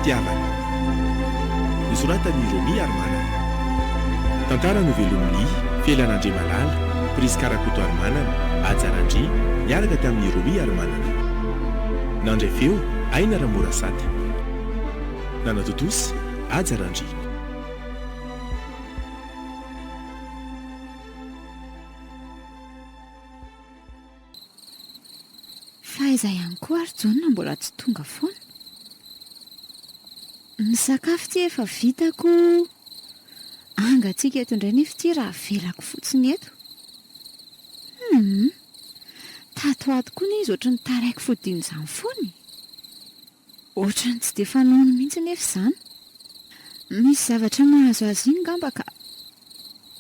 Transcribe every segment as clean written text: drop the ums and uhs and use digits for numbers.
Fitiavana. Nosoratan'i Romy Harimanana. Tantara novelomin'i Felana Andriamalala, Prisca Rakotoarimanana, Haja Randria, niaraka tamin'i Romy Harimanana. Nandray feo, Aina Ramorasata. Nanatontosa, Haja Randria. Fa aiza ihany koa ary Jaona mbola tsy tonga foana? Ny sakafo ity efa vitako, hangatsiaka eto indray nefa ity raha avelako fotsiny eto. Humm! Tato ho ato koa anie izy ohatry ny taraiky fodiana izany foana e! Ohatran'ny tsy dia fanaony mihitsy anefa izany. Misy zavatra mahazo azy iny ngamba ka.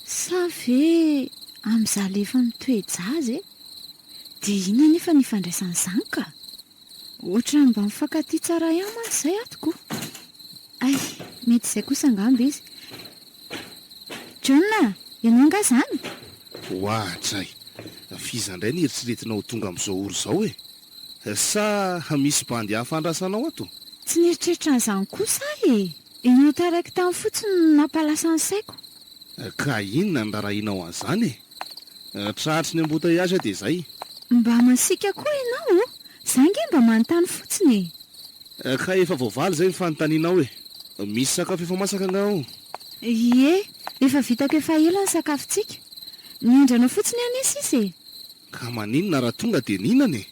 Sa ve amin'izaho le efa mitoe-jaza e? Dia inona anefa ny ifandraisan'izany ka? Ohatran'ny mba mifankatia tsara ihany mantsy izay ato ko. Hay, mety izay kosa angamba izy. John a! Ianao angaha izany? Oadray! F'iza indray no eritreretinao ho tonga amin'izao ora izao e? Sa misy bandy hafa andrasanao ato? Tsy nieritreritra an'izany kosa aho e! Ianao taraiky tany fotsiny no nampalasa ny saiko. Ka inona no rarahianao an'izany e? Tratry ny embouteillage dia izay. Mba masiaka koa ianao o! Za ange mba manontany fotsiny e! Ka efa voavaly izay ny fanontanianao e! Misy sakafo efa masaka angaha ao? Ie, efa vitako efa ela ny sakafontsika. Niandry anao fotsiny anie sisa e! Ka maninona raha tonga dia nihinana e?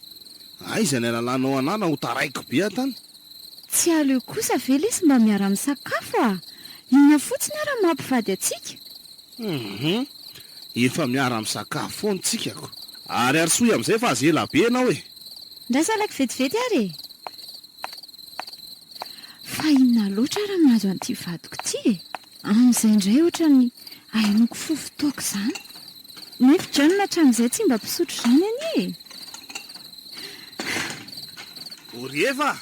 Aiza ny halalanao anah na ho taraiky be an-tany? Tsy aleo kosa ve lesy mba miara-misakafo a! Inona fotsiny ara no mampivady antsika? Hum! Efa miara-misakafo foana tsika ko! Ary arosoy amin'izay fa aza ela be ianao e! Ndraso alaiko vetivety ary e! Fa inona loatra ara mahazo an'ity vadiko ity e? Amin'izay indray ohatran'ny ahenoako fofon-toaka izany. Nefa John hatramin'izay tsy mba mpisotro izany anie e! O ry Eva a!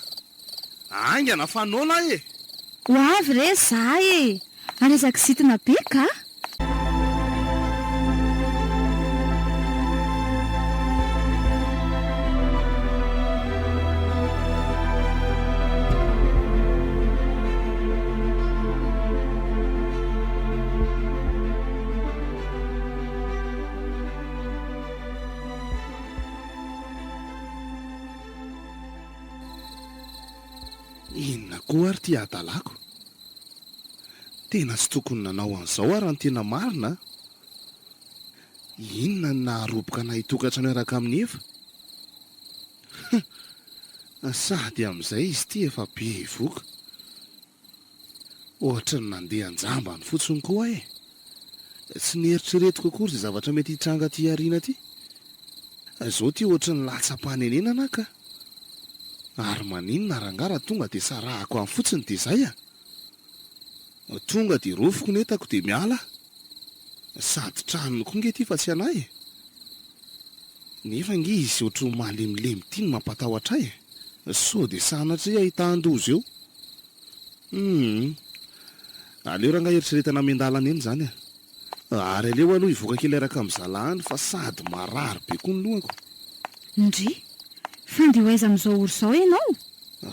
Haingana fa noana aho e! Ho avy re za e! Ary aza kizitina be ka! Inona koa ary ity hadalako? Tena tsy tokony nanao an'izao aho raha ny tena marina a! Inona no naharoboka anay hitokantrano hiaraka amin'i Eva? Hum! Sady amin'izay izy ity efa bevohoka. Ohatran'ny nandeha an-jambany fotsiny koa aho e! Tsy neritreretiko akory izay zavatra mety hitranga aty aoriana aty. Izao ity ohatran'ny latsa-panenenana aho ka! Ary maninona rangahy raha tonga dia sarahako any fotsiny dia izay a! Tonga dia rofiko ny entako dia miala aho. Sady tranony koa nge ity fa tsy an'ahy e! Nefa ange izy ohatran'ny malemilemy ity no mampatahotra ahy e! Sao dia sanatria ahitan-doza eo. Humm. Aleo rangahy eritreretana miandalana eny izany a! Ary aleo aloha hivoaka kely hiaraka amin'ny zalahy any fa sady marary be koa ny lohako. Ndry! Fa ndeha ho aiza amin'izao ora izao ianao?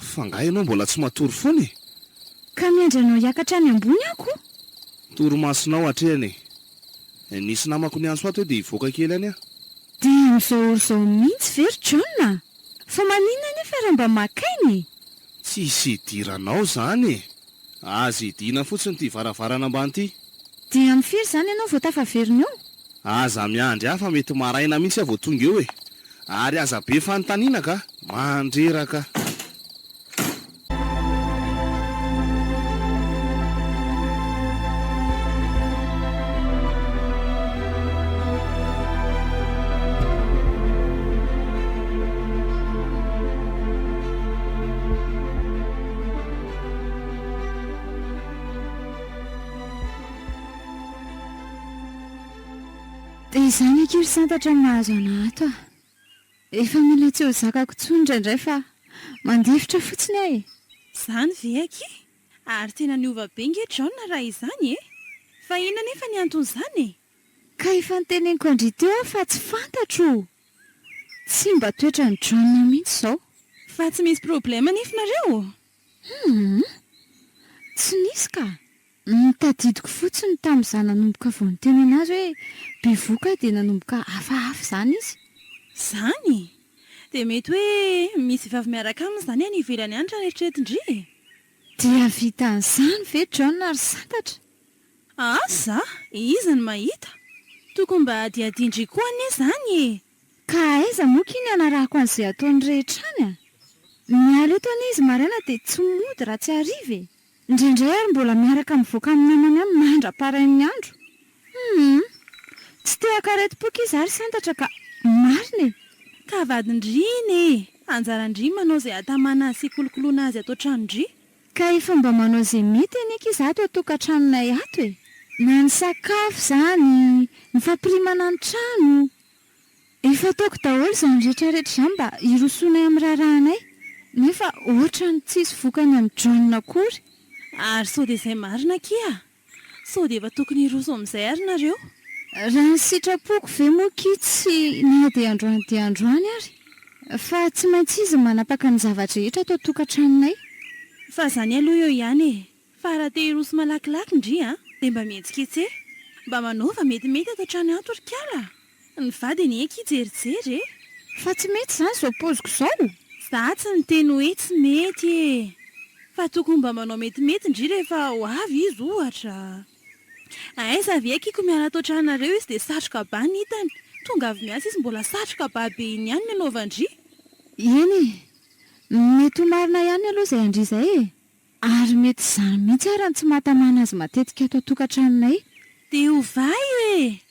F'angaha ianao mbola tsy matory foana e? Ka miandry anao hiakatra any ambony aho ko! Torimasonao hatrehana e! Nisy namako niantso ahy teo dia hivoaka kely any aho. Dia amin'izao ora izao mihitsy ve ry John a? Fa maninona anefa raha mba maka aina e? Tsisy idiranao izany e! Aza idiana fotsiny ity varavarana ambany ity. Dia amin'ny firy izany ianao vao tafaverina eo? Aza miandry ahy fa mety maraina mihitsy aho vao tonga eo e! Ary aza be fanontaniana ka! Mandreraka. Dia izany akia ry santatra no mahazo anà ato a! Efa mila tsy ho zakako intsony indraindray fa mandefitra fotsiny aho e! Izany ve akia? Ary tena niova be nge John raha izany e! Fa inona anefa ny anton'izany e? Ka efa noteneniko an-dry teo aho fa tsy fantatro! Tsy mba toetran'i John mihitsy izao. Fa tsy misy problème anefa nareo? Humm! Tsy nisy ka! Ny tadidiko fotsiny tamin'izaho nanomboka vao niteny anazy hoe bevohoka aho dia nanomboka hafahafa izany izy. Izany? Dia mety hoe misy vehivavy miaraka aminy izany any ivelany any raha ny eritreretin-dry e! Dia hahavita an'izany ve John ry santatra? Asa! Iza no mahita? Tokony mba hadihadian-dry koa anie izany e! Ka aiza moa ky ny hanarahako an'izay ataony rehetra any a! Miala eto anie izy maraina dia tsy mody raha tsy hariva e! Indraindray ary mbola miaraka mivoaka amin'ny namany any mandra-parain'ny andro. Humm! Tsy te haka aretim-po ky izaho ry Santatra ka! Marina e! Ka vadin-dry iny e! Anjaran-dry manao izay hahatamana azy sy hikolokoloana azy ato an-tranon-dry. Ka efa mba manao izay mety anie ky izaho ato an-tokantranonay ato e! Na ny sakafo izany, ny fampirimana ny trano. Efa ataoko daholo izany rehetra rehetra izany mba hirosoanay amin'ny raharahanay, nefa ohatran'ny tsisy vokany amin'i John akory. Ary sao dia izay marina akia? Sao dia efa tokony hiroso amin'izay ary nareo? Raha ny sitrapoko ve moa akia tsy na dia androany dia androany ary? Fa tsy maintsy izy no manapaka ny zava-drehetra ato an-tokantranonay. Fa izany aloha eo ihany e! Fa raha te hiroso malakilaky ndry a! Dia mba mihetsiketseha! Mba manaova metimety ato an-trano ato ry kala a! Ny vady anie akia jerijery e! Fa tsy mety izany izao poziko izao! Za tsy niteny hoe tsy mety e! Fa tokony mba manao metimety ndry rehefa ho avy izy ohatra. Aiza ve akia ko miala ato an-tranonareo izy dia satroka ba ny hitany, tonga avy miasa izy mbola satroka ba be iny ihany ny anaovan-dry. Eny e! Mety ho marina ihany aloha izay an-dry izay e! Ary mety izany mihitsy ara no tsy mahatamana azy matetika ato an-tokantranonay. Dia ovay e!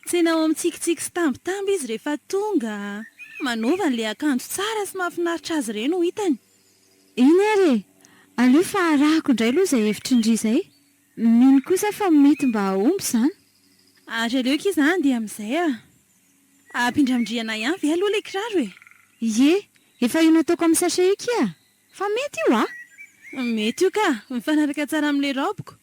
Tsenao amin'ny tsikitsiky sy tambitamby izy rehefa tonga. Manaova an'ilay akanjo tsara sy mahafinaritra azy ireny ho hitany. Eny ary e! Aleo fa arahako indray aloha izay hevitry ndry izay. Mino kosa aho fa mety mba hahomby izany. Ary aleo akia izany dia amin'izay a! Ampindramindriana ihany ve aloha ilay kiraro e? Ie, efa io nataoko amin'ny sachet io kia! Fa mety io a! Mety io ka! Mifanaraka tsara amin'ilay raobiko.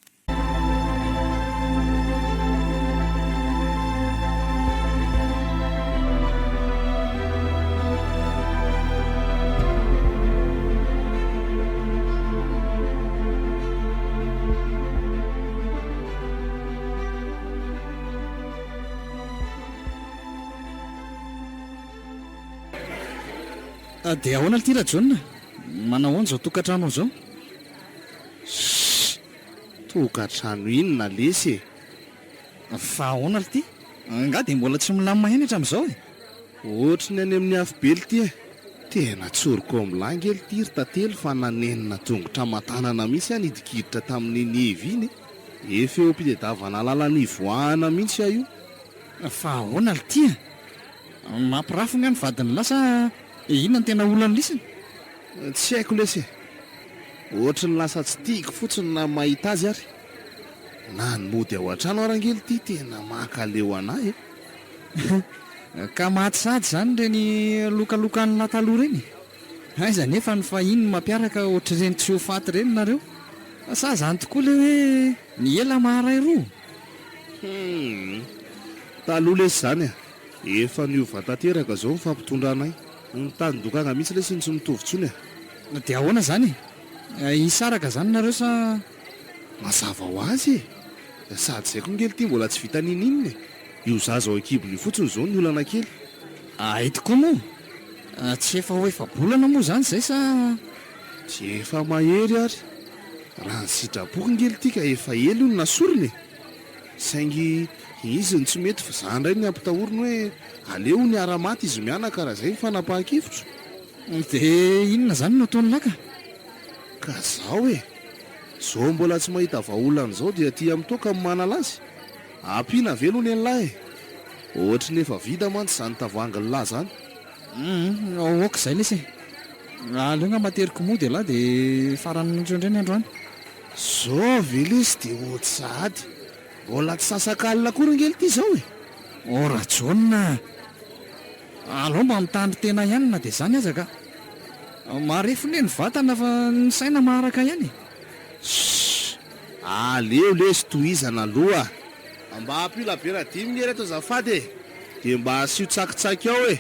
Dia ahoana lty Rajaona? Manao ahoana izao tokantrano izao? Ssss! Tokantrano inona lesy e? Fa ahoana lty? Angaha dia mbola tsy milamina ihany hatramin'izao e? Ohatry ny any amin'ny afobe lty e! Tena tsoriko amin'lah nge lty ry Tantely fa nanenina tongotra aman-tanana mihitsy aho nidikiditra tamin'iny Ivy iny e! Efa eo am-pitadiavana lalana hivoahana mihitsy aho io. Fa ahoana lty a? Mampirafy nga ny vadin'lah sa inona no tena olan'ny lisany? Tsy haiko lesy e! Ohatry ny lasa tsy tiako fotsiny na mahita azy ary. Na ny mody ao an-trano ary ange lty tena mankaleo anah e! Ka maty sahady izany ireny lokalokan'lah taloha ireny e! Aiza anefa ny fahiny no mampiaraka ohatr'ireny tsy ho faty ireny nareo? Sa izany tokoa ilay hoe ny ela maharay roa? Humm! Taloha lesy izany a! Efa niova tanteraka izao ny fampitondranay. Ny tanin-dokanga mihitsy lesy no tsy mitovy intsony a! Dia ahoana izany e? Hisaraka izany nareo sa? Mazava ho azy e! Sady izay koa nge lty mbola tsy vita n'inon'inona e! Io zaza ao an-kibony io fotsiny izao ny olana kely. Hay tokoa moa! Tsy efa ho efa-bolana moa izany izay sa? Tsy efa mahery ary! Raha ny sitrapoko nge lty ka efa ela io no nasorina e! Saingy izy no tsy mety fa za ndray ny ampitahoriny hoe aleo niara maty izy mianaka raha zay ny fanapahan-kevitro. Dia inona zany no ataon'i laka? Ka zao e! Zao mbola tsy mahita vahaolana zao dia aty amin'ny toaka no manala azy? Ampiana ve aloha nen'lah e? Ohatry ny efa vita mantsy zany tavoahangin'lah zany. Humm ok zay lesy e! Aleo ngamba ateriko mody ialahy dia faran'ny andro indray ny androany. Zao ve lesy dia ody sahady? Mbola tsy sasak'alina akory ange lty zao e! Oh Rajaona a! Alao mba mitandrin-tena ihany na dia izany aza ka! Marefo ne ny vatana fa ny saina maharaka ihany e! Shh! Aleo lesy tohizana aloha! Mba ampio labiera dimy nge reto azafady e! Dia mba asio tsakitsaky ao e!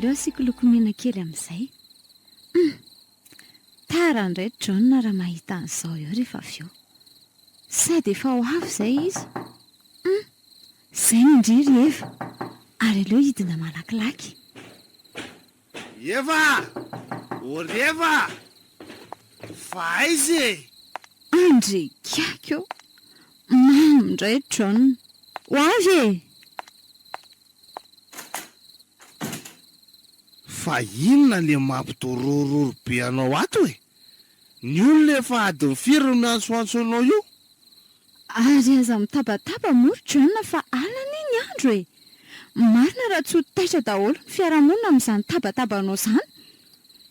Aleo asiako lokomena kely amin'izay. Hum! Tara indray John raha mahita an'izao eo rehefa avy eo. Sady efa ho avy izay izy. Hum! Izay no ndry ry Eva. Ary aleo hidina malakilaky. Eva! Ô ry Eva! Fa aiza e? Andry kiaky ô! Mamo indray John. Ho avy e! Fa inona le mampidorororo be anao ato e? Ny olona efa adiny firy no miantsoantso anao io? Ary aza mitabataba moa ry John fa alina anie ny andro e! Marina raha tsy ho taitra daholo ny fiarahamonina amin'izany tabatabanao izany.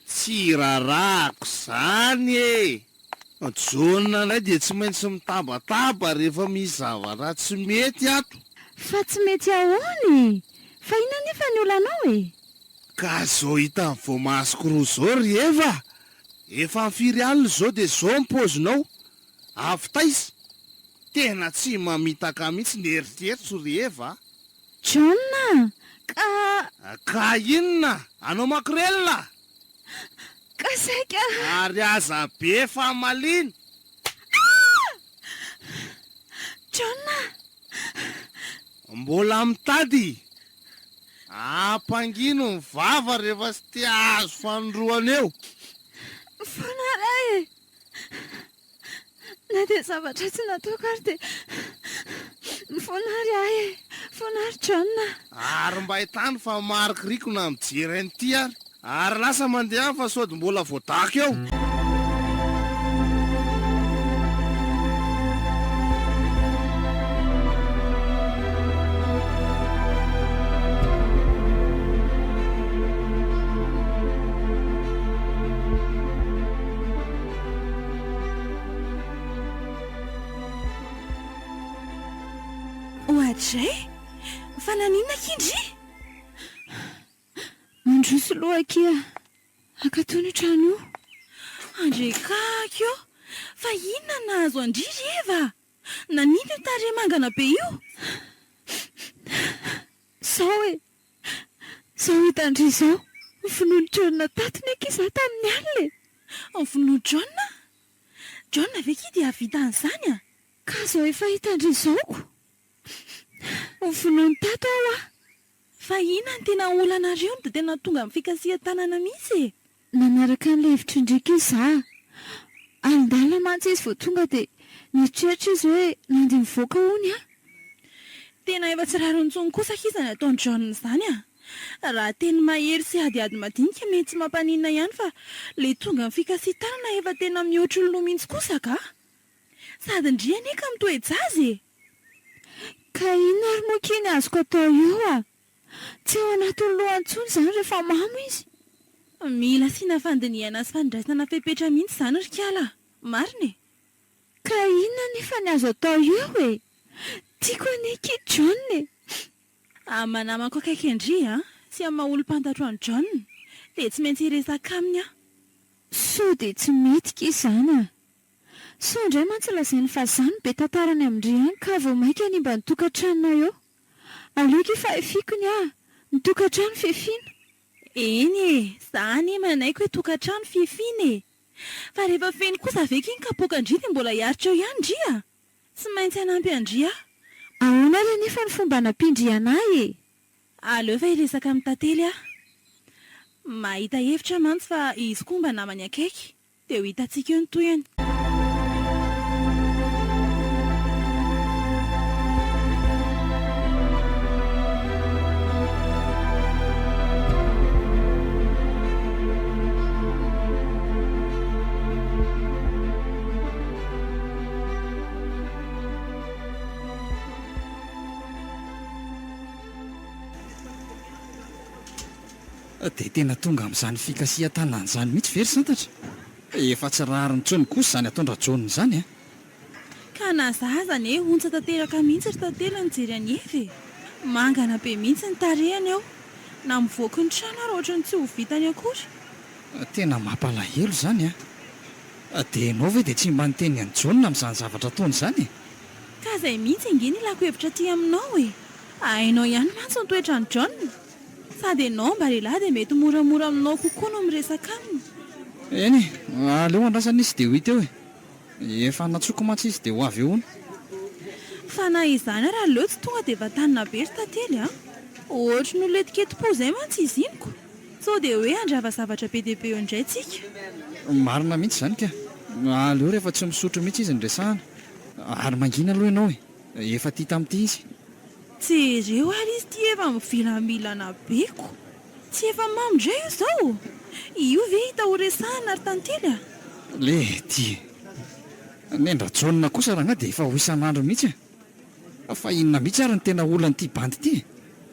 Tsy rarahako izany e! John indray dia tsy maintsy mitabataba rehefa misy zavatra tsy mety ato. Fa tsy mety ahoana e? Fa inona anefa ny olanao e? Ka zao hitan'ny voamasoko roa zao ry Eva a! Efa firy alina izao dia zao ny paozinao? Avy taiza? Tena tsy mamitaka mihitsy ny eritreritro ry Eva a! John a! Ka. Ka inona? Anao makorelina? Ka saika. Ary aza be famaliana! Ah! John a! Mbola mitady? Ampangino ny vava rehefa tsy te hahazo fanindroany eo. Mifona ary aho e! Na dia zavatra tsy nataoko ary dia mifona ary aho e! Mifona ary John a! Ary mba ahitany fa marikoriko na mijery an'ity ary. Ary lasa mandeha any fa sody mbola voadaka eo. Oadray! Fa naninona akia ndry? Mandroso loha akia. Akatony io trano io. Andrekaky ô! Fa inona no nahazo an-dry ry Eva? Naninona io tarehy mangana be io? Zao e! Zao hitan-dry zao, novonoin'i John tato ny akia za tamin'ny alina e! Novonoin'i John? John ve akia dia hahavita an'izany a? Ka zao efa hitan-dry zao ko! Novonoiny tato aho a! Fa inona no tena olanareo no dia tena tonga amin'ny fikasihan-tanana mihitsy e? Nanaraka an'ilay hevitry Ndriky izy za. Alindalina mantsy izy vao tonga dia nieritreritra izy hoe nandeha nivoaka hono aho. Tena efa tsy rariny intsony kosa akia izany ataon'i John izany a! Raha teny mahery sy adiady madinika mety tsy mampaninona ihany fa ilay tonga amin'ny fikasihan-tanana efa tena mihoatry ny loha mihitsy kosa ka! Sady ndry anie ka mitoe-jaza e! Ka inona ary moa akia ny azoko atao eo a! Tsy ao anatin'ny lohany intsony izany rehefa mamo izy. Mila asiana fandinihana sy fandraisana fepetra mihitsy izany ry kala a! Marina e! Ka inona anefa ny azo atao eo e! Tiako anie akia John e! Amin'ny maha namako akaiky an-dry a, sy amin'ny maha olom-pantatro an'i John, dia tsy maintsy hiresaka aminy aho. Sao dia tsy mety akia izany a! Sao indray mantsy lazainy fa za no be tantara any amin-dry any ka vao mainka hanimba ny tokantranonay eo. Aleo akia fa efiako ny ahy, ny tokantrano fefina. Eny e, za anie manaiky hoe tokantrano fefina e! Fa rehefa feno kosa ve akia ny kapoakan-dry dia mbola hiaritra eo ihany ndry a! Tsy maintsy hanampy an-dry aho. Ahoana ary anefa ny fomba hanampian-dry an'ahy e? Aleo fa hiresaka amin'i Tantely aho. Mahita hevitra mantsy fa izy koa mba namany akaiky. Dia ho hitantsika eo ny tohiny. Dia tena tonga amin'izany fikasihan-tanana izany mihitsy ve ry Santatra? Efa tsy rariny intsony kosa izany ataon-dRajaona izany a! Ka na za aza anie ontsa tanteraka mihitsy ry Tantely nijery an'i Eva e! Mangana be mihitsy ny tarehiny eo! Na mivoaky ny trano ary ohatran'ny tsy ho vitany akory! Tena mampalahelo izany a! Dia ianao ve dia tsy mba niteny an'i Jaona amin'izany zavatra ataony izany e? Ka izay mihitsy ange no ilako hevitra aty aminao e! Hainao ihany mantsy ny toetran'i Jaona! Sady ianao mba lehilahy dia mety moramora aminao kokoa no miresaka aminy. Eny e, aleo andrasana izy dia ho hita eo e. Efa nantsoiko mantsy izy dia ho avy eo hono. Fa na izany ary aleo tsy tonga dia vantanina be ry Tantely a! Ohatry ny olona etiketi-po izay mantsy izy iny ko! Sao dia hoe handrava zavatra be dia be eo indray tsika. Marina mihitsy izany ka! Aleo rehefa tsy misotro mihitsy izy no resahana. Ary mangina aloha ianao e! Efa tia tamin'ity izy. Jereo ary izy ity efa mivilambilana be ko! Tsy efa mamo indray io izao? Io ve hita ho resahana ry Tantely a? Lety! Nen-dRajaona kosa rangahy dia efa ho isan'andro mihitsy a! Fa inona mihitsy ary no tena olan'ity bandy ity e?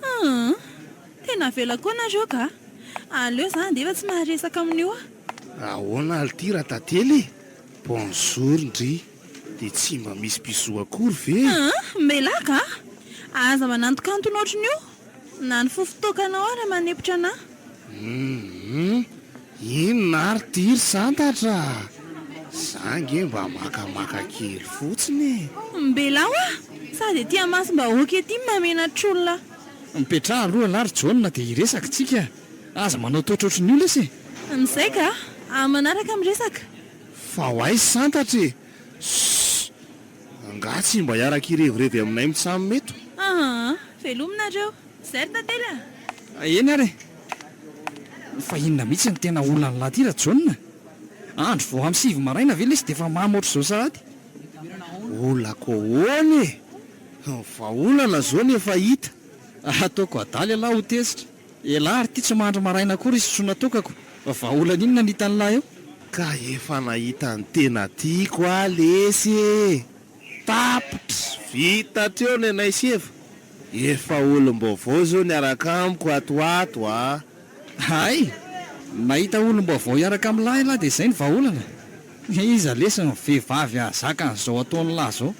Hum! Tena avela koa nareo ka! Aleo za andeha fa tsy maharesaka amin'io aho. Ahoana ary ity Ratantely e? Bonjour ndry! Dia tsy mba misy bisous akory ve e? Hum! Melaka a! Aza manantokantona ohatrin'io! Na ny fofon-toakanao ara manepotra anah. Humm inona ary ty ry santatra a! Za nge mba makamaka kely fotsiny e! Mbela hoa! Sady ety amasom-bahoaka ety mamenatr'olona. Mipetraha aloha ialahy ry Jaona dia hiresaka tsika a! Aza manao toetra ohatrin'io lesy e! Mizay ka! Amin'ny manaraka miresaka. Fa ho aiza santatra e! Ssss! Angaha tsy mba hiaraka hirevirevy aminay mitsam eto? Aa! Veloma nareo! Zay ry Tantely a! Eny ary e! Fa inona mihitsy no tena olan'lah ty Rajaona? Andro vao amin'ny sivy maraina ve lesy dia efa mamo ohatr'izao sahady? Olako ahoana e? Ny vahaolana zao no efa hita. Ataoko adala ialahy ho tezitra. Elah ary ty tsy mandry maraina akory isotroana toakako, vahaolana inona no hitan'lah eo? Ka efa nahita ny tena tiako aho lesy e! Tapitra! Vita hatreo ny anay sy Eva! Efa olom-baovao izao niaraka amiko ato ho ato a! Hay! Nahita olom-baovao hiaraka amin'lah elah dia izay no vahaolana? Iza lesy ny vehivavy hahazaka an'izao ataon'lah izao?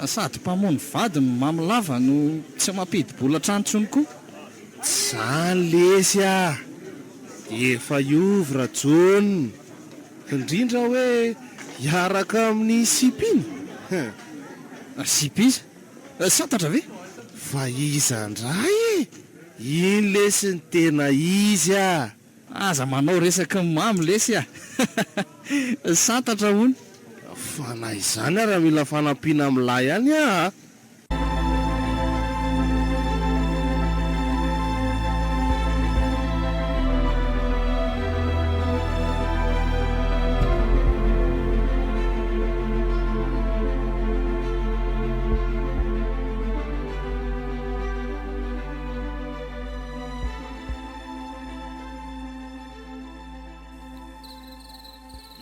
Sady mpamono vady no mamo lava no tsy mampidi-bola trano intsony koa. Tsy zany lesy ah! Efa hiovy Rajaona! Indrindra hoe hiaraka amin'ny sipa iny? Hein! Sipa iza? Santatra ve? Fa iza ndray e! Iny lesy ny tena izy ah! Aza manao resaky ny mamo lesy ah! Santatra hono! Fa na izany ara mila fanampiana milay ihany ah!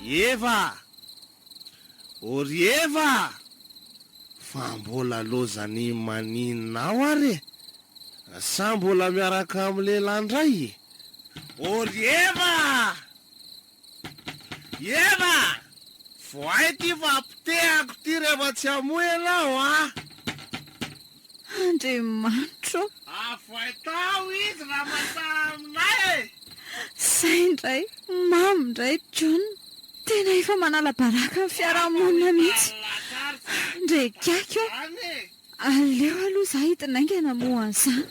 Eva! Ô ry Eva a! Fa mbola lozan'ny maninona ao ary e! Sa mbola miaraka amin'ny lehilahy indray e? Ô ry Eva a! Eva a! Voay ity fa potehako ity rehefa tsy hamoa ianao a! Andriamanitra ô! Avoay tao izy raha masaha aminay e! Zay indray, mamo indray John. Tena efa manala baraka ny fiarahamonina mihitsy. Ndre gaga ô! Aleo aloha za hidina haingana hamoha an'izany.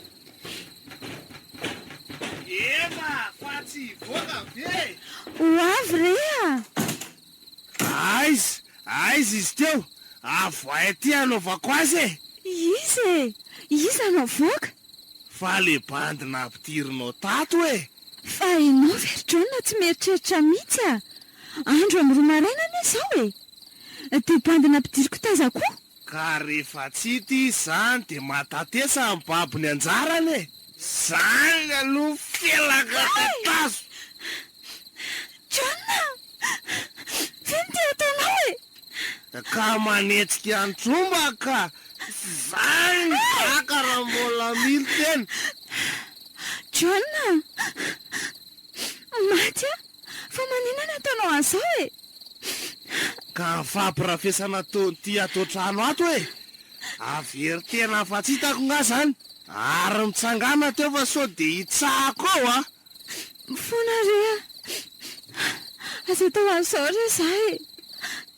Eva fa tsy hivoaka ve? Ho avy re a! Aiza, aiza izy teo? Avoahy aty hanaovako azy e! Iza e? Iza no avoaka? Fa le bandy nampidirinao tato e! Fa enao ve ry John tsy mieritreritra mihitsy a! Andro amin'ny roa maraina anie izao e! Dia bandy nampidiriko taiza koa? Ka rehefa tsy hita izy izany dia matatesa ny babo ny anjarany e! Zany aloha felaka tatazo! John a! Feno ty ataonao e! Ka manetsika ny tromba ka! Zany ny zaka raha mbola mily tena! John a! Maty aho! Fa maninona no ataonao an'izao e? Ka ny fampirafesana ataon'ity ato an-trano ato e! Avery tena fa tsy hitako nga zany! Ary mitsangàna teo fa sao dia hitsahako ao a! Mifona re a! Aza atao an'izao re za e!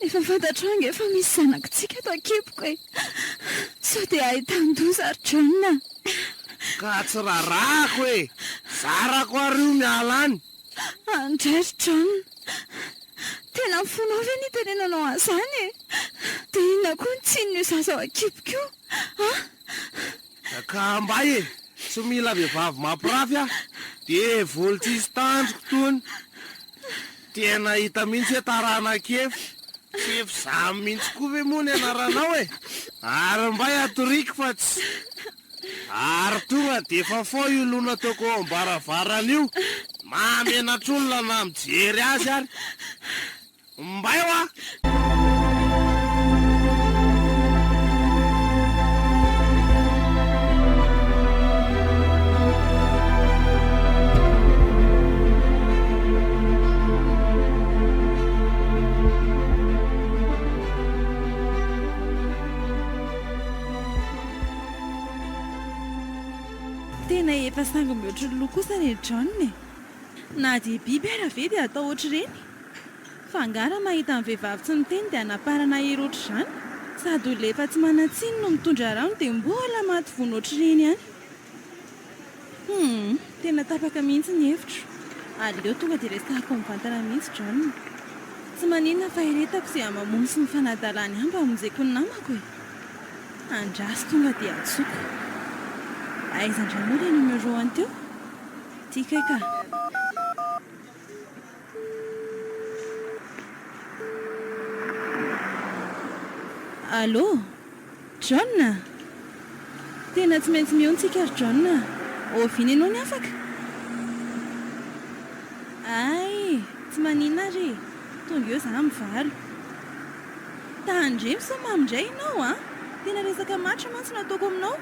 Efa fantatrao ange fa misy zanakitsika ato an-kiboko e! Sao dia ahitan-doza ry John a! Ka tsy rarahako e! Zarako ary io miala any. Andray ry John! Tena ny fonao ve no itenenanao an'izany e? Dia inona koa ny tsinin'io zaza ao an-kiboko io an? Ka mbay e! Tsy mila vehivavy mampirafy aho. Devoly tsisy tandroko tony. Tena hita mihitsy hoe taranak'efy. Tsy efy zany mihitsy koa ve moa ny anaranao e? Ary mbay atoriko fa tsy. Ary tonga dia fafao io lona ataoko eo am-baravarana io. Mahamenatr'olona na mijery azy ary. Mbay hoa! Tena efa sangy mihoatry ny loha kosa re John e! Na dia biby ara ve dia atao ohatr'ireny? Fa angaha raha mahita ny vehivavy tsy miteny dia anaparana hery ohatr'izany? Sady olona efa tsy manan-tsiny no mitondra rano dia mbola maty vono ohatr'ireny ihany. Humm, tena tapaka mihitsy ny hevitro. Aleo tonga dia resahako mivantana mihitsy John. Tsy maninona fa eretako izay hamamoany sy ny fanadalany ahy mba hamonjeko ny namako e. Andraso tonga dia antsoiko. Aiza indray moa ilay numéro-ny teo? Ity kay ka. Allô? John a! Tena tsy maintsy mihaona tsika ry John a! Oviana ianao ny afaka? Hay! Tsy maninona ary e! Tonga eo za amin'ny valo. Tandremo sao mamo indray ianao a! Tena resaka match mantsy no ataoko aminao.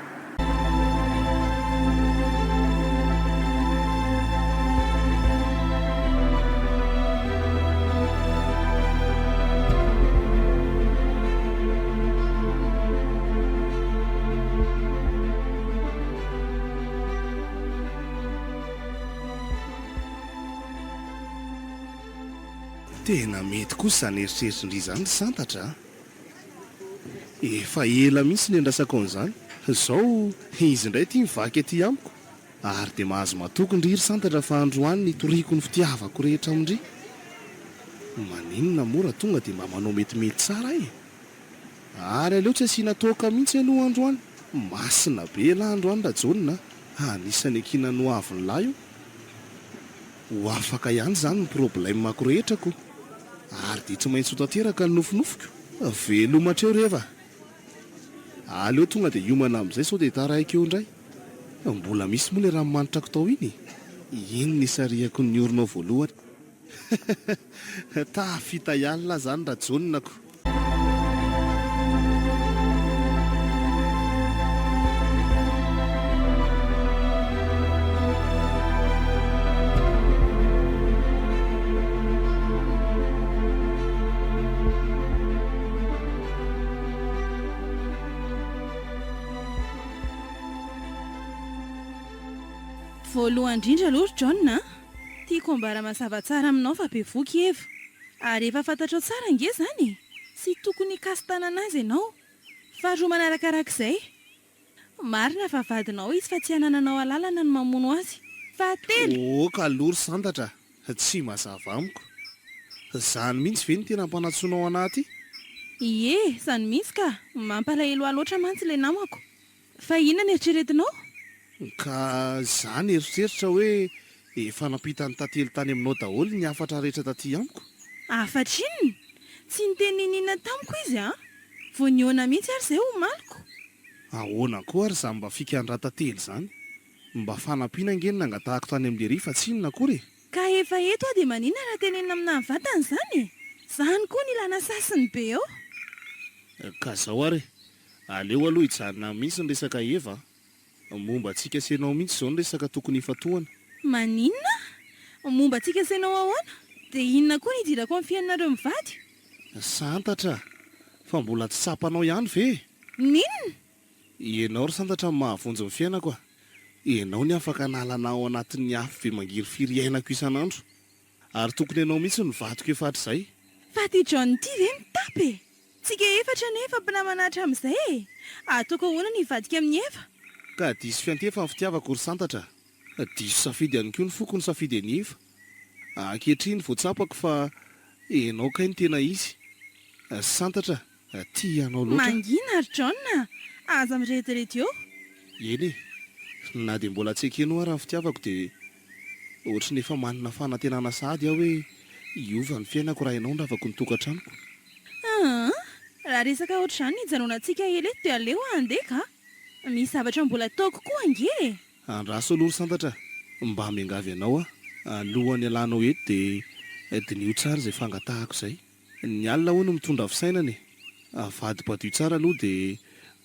Tena mety kosa izany eritreritrin-dry izany ry Santatra a! Efa ela mihitsy niandrasako an'izany. Izao izy indray ity mivaky aty amiko. Ary dia mahazo matoky ndry ry Santatra fa androany nitoriako ny fitiavako rehetra amin-dry. Maninona moa raha tonga dia mba manao metimety tsara e? Ary aleo tsy asiana toaka mihitsy aloha androany. Masina be elah androany Rajaona a! Anisan'ny ankinan'ny ho avin'lah io. Ho afaka ihany izany ny problème-ko rehetra ko! Ary dia tsy maintsy ho tanteraka ny nofinofiko! Veloma hatreo reva! Aleo tonga dia hiomana amin'izay sao dia taraiky eo indray! Mbola misy moa ilay ranomanitra-ko tao iny e! Iny nisarihako ny oronao voalohany! Tafita ihany lah zany Rajaona ko! Voalohany indrindra aloha ry John a! Tiako ambara mazava tsara aminao fa bevoky i Eva. Ary efa fantatrao tsara ange izany e! Tsy tokony hikasi-tanana azy ianao. Faharoa manarakarak'izay, marina fa vadinao izy fa tsy anananao alalana ny mamono azy. Fahatelo. Ok aloha ry Santatra a! Tsy mazava amiko. Izany mihitsy ve no tena ampanantsoinao anah aty? Ie, izany mihitsy ka! Mampalahelo ahy loatra mantsy ilay namako. Fa inona no eritreretinao? Ka za nieritreritra hoe efa nampitan'i Tantely tany aminao daholo ny hafatra rehetra taty amiko. Hafatra inona? Tsy niteny n'inon'inona tamiko izy an! Vao nihaona mihitsy ary izay omaliko. Ahoana koa ary izany mba fikan-dRatantely izany? Mba fanampiana ange no nangatahako tany amin'i Lery fa tsy inona akory e! Ka efa eto aho dia maninona raha tenenina aminà mivantana izany e? Izany koa no ilana sasiny be eo. Ka zao ary e! Aleo aloha hijanona mihitsy ny resaka Eva a! Momba antsika sy ianao mihitsy izao ny resaka tokony hifantohana. Maninona? Momba antsika sy ianao ahoana? Dia inona koa no hidirako amin'ny fiainanareo mivady? Santatra a! Fa mbola tsy tsapanao ihany ve e? N'inona? Ianao ry Santatra no mahavonjy ny fiainako a! Ianao ny afaka hanala anah ao anatin'ny afo be mangirifiry iainako isan'andro. Ary tokony ianao mihitsy no vadiko efa hatrizay. Fa ty John ty ve mitapy e? Tsika efatra anie efa mpinamana hatramin'izay e! Ataoko ahoana ny hivadika amin'i Eva? Ka diso fiantefa ny fitiavako ry Santatra a! Diso safidy ihany koa ny foko nisafidy an'i Eva. Ankehitriny vao tsapako fa ianao kay no tena izy. Santatra a, tia anao loatra aho. Mangina ry John a! Aza mirediredy eo. Eny e, na dia mbola tsy ekenao ara ny fitiavako dia ohatry ny efa manana fanantenana sahady aho hoe hiova ny fiainako raha ianao no ravako ny tokantranoko. Aa! Raha resaka ohatr'izany ny hijanonantsika ela eto dia aleo aho handeha ka! Misy zavatra mbola ataoko koa ange e! Andraso aloha ry Santatra a! Mba miangavy anao aho, alohan'ny hialanao eto dia diniho tsara izay fangatahako izay. Ny alina hono mitondra fisainana e! Avadibadiho tsara aloha dia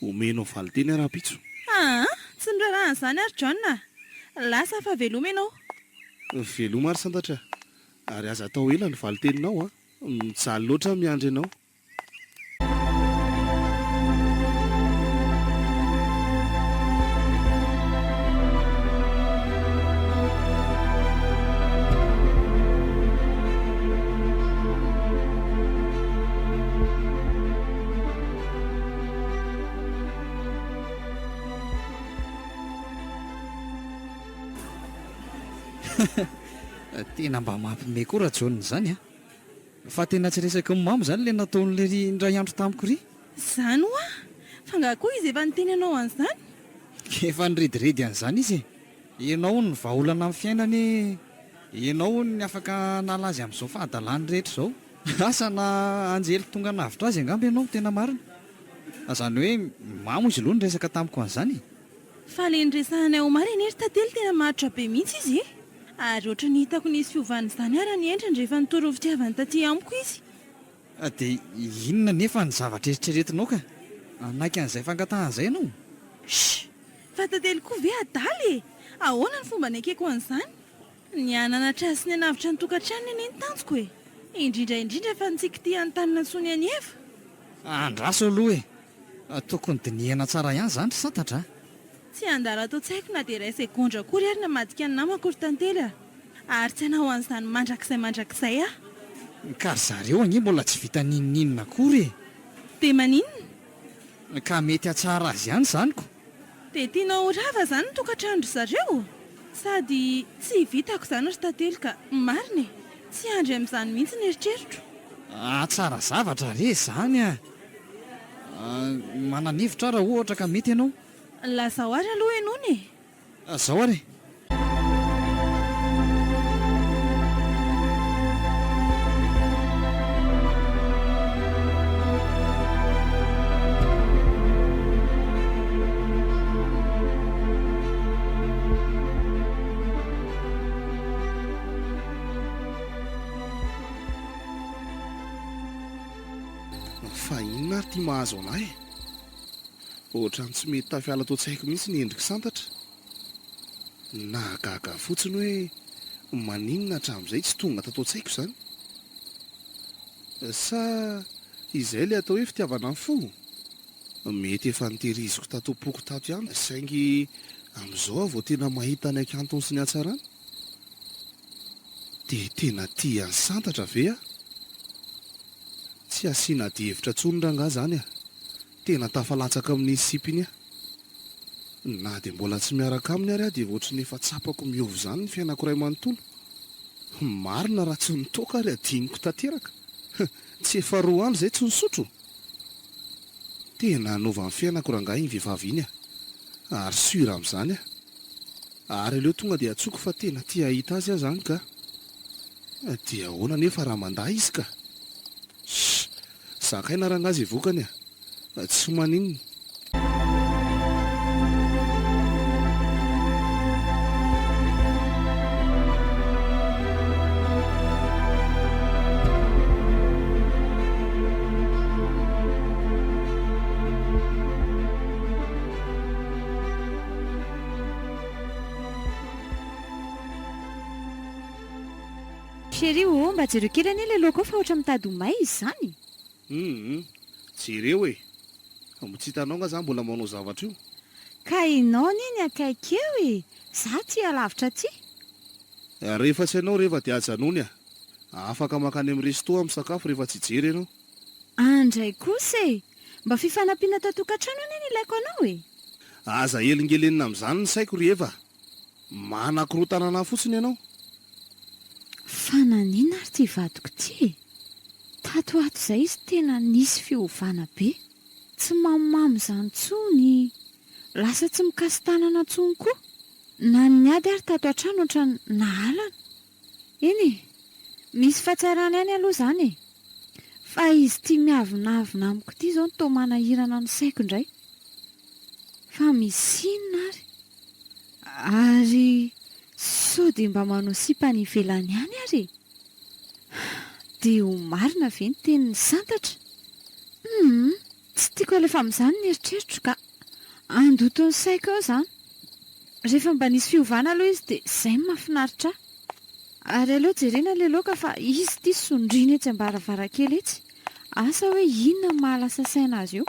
omenao valinteny aho rahampitso. Aa! Tsy miraharaha an'izany aho ry John a! Lasa fa veloma ianao. Veloma ry Santatra a! Ary aza atao ela ny valinteninao a! Mijaly loatra aho miandry anao. Tena mba mampime koa Rajaona izany a! Fa tena tsy resaky ny mamo izany ilay nataon'lery indray andro tamiko ry. Izany hoa! Fa nga koa izy efa niteny anao an'izany? Efa nirediredy an'izany izy e! Ianao hono ny vahaolana amin'ny fiainany e! Ianao hono ny afaka hanala azy amin'izao fahadalany rehetra izao. Asa na anjely tonga hanavotra azy angamba ianao tena marina. Izany hoe mamo izy aloha niresaka tamiko an'izany e! Fa le niresahanay omaly anie ry Tantely tena maharitra be mihitsy izy e! Ary ohatry ny hitako nisy fiovana izany ara ny endriny rehefa nitory ny fitiavany taty amiko izy. Dia inona anefa ny zavatra eritreretinao ka hanaiky an'izay fangatahana izay ianao? Shh! Fa Tantely koa ve adala e! Ahoana ny fomba anekeko an'izany? Ny hananatra azy sy ny hanavotra ny tokantranony anie ny tanjoko e! Indrindra indrindra fa ny tsy kitihan'ny tany nantsoiny an'i Eva. Andraso aloha e! Tokony dinihana tsara ihany izany ry santatra a! Tsy handalo ato an-tsaiko na dia iray segondra akory ary namadika ny namako ry Tantely a! Ary tsy hanao an'izany mandrakizay mandrakizay aho. Ka ry zareo anie mbola tsy vita n'inon'inona akory e! Dia maninona? Ka mety hahatsara azy ihany izany ko! Dia tianao ho rava izany ny tokantranon-dry zareo? Sady tsy vitako izany ry Tantely ka! Marina e! Tsy handry amin'izany mihitsy ny eritreritro. Hahatsara zavatra re izany a! Manana hevitra aho raha ohatra ka mety ianao. Lazao ary aloha henoina e! Zao ary e! Fa inona ary ity mahazo anah e? Ohatran'ny tsy mety tafiala tao an-tsaiko mihitsy ny endrik'i Santatra. Nahagaga ahy fotsiny hoe maninona hatramin'izay tsy tonga tato an-tsaiko izany. Sa izay ilay atao hoe fitiavana ny fo? Mety efa notehiriziko tato am-poko tato ihany saingy amin'izao aho vao tena mahita ny hakantony sy ny hatsarany. Dia tena tia an'i Santatra ve aho? Tsy asiana adihevitra intsony rangahy izany a! Tena tafalatsaka amin'iny sipa iny aho. Na dia mbola tsy miaraka aminy ary aho dia ohatry ny efa tsapako miova izany ny fiainako iray manontolo. Marina raha tsy nitoaka ary adinoko tanteraka. Tsy efa roa andro izay tsy nisotro? Tena hanova ny fiainako rangahy iny vehivavy iny a! Ary sûr amin'izany aho. Ary aleo tonga dia antsoiko fa tena te hahita azy aho izany ka. Dia ahoana anefa raha mandà izy ka? Ssss! Zakaina rangahy izay vokany a! Tsy maninona. Chérie ô, mba jereo kely anie ilay laoka ao fa ohatran'ny mitady ho may izy izany. Hum jereo e! Mbo tsy hitanao nga za mbola manao zavatra io? Ka enao anie ny akaiky eo e! Za aty alavitra aty. Rehefa tsy hainao reva dia ajanony a! Afaka mankany amin'ny resto aho misakafo rehefa tsy hijery ianao. Andray kosa e! Mba fifanampiana ato an-tokantrano anie no ilaiko anao e! Aza helingelenina amin'izany ny saiko ry Eva a! Manakorontana anah fotsiny ianao. Fa naninona ary ity vadiko ity e? Tato ho ato izay izy tena nisy fiovana be. Tsy mamomamo izany intsony, lasa tsy mikasi-tanana intsony koa. Na ny niady ary tato an-trano ohatran'ny nahalana. Eny e! Misy fahatsarana ihany aloha izany e! Fa izy ity miavonavona amiko ity izao no toa manahirana ny saiko indray. Fa misy inona ary? Ary sao dia mba manao sipa any ivelany any ary e? Dia ho marina ve ny tenin'i Santatra? Humm! Tsy tiako alefa amin'izany ny eritreritro ka! Handoto ny saiko eo izany. Rehefa mba nisy fiovana aloha izy dia izay no mahafinaritra ahy. Ary aleo jerena ilay laoka fa izy ity sondriana etsy am-baravarankely etsy. Asa hoe inona no mahalasa saina azy eo.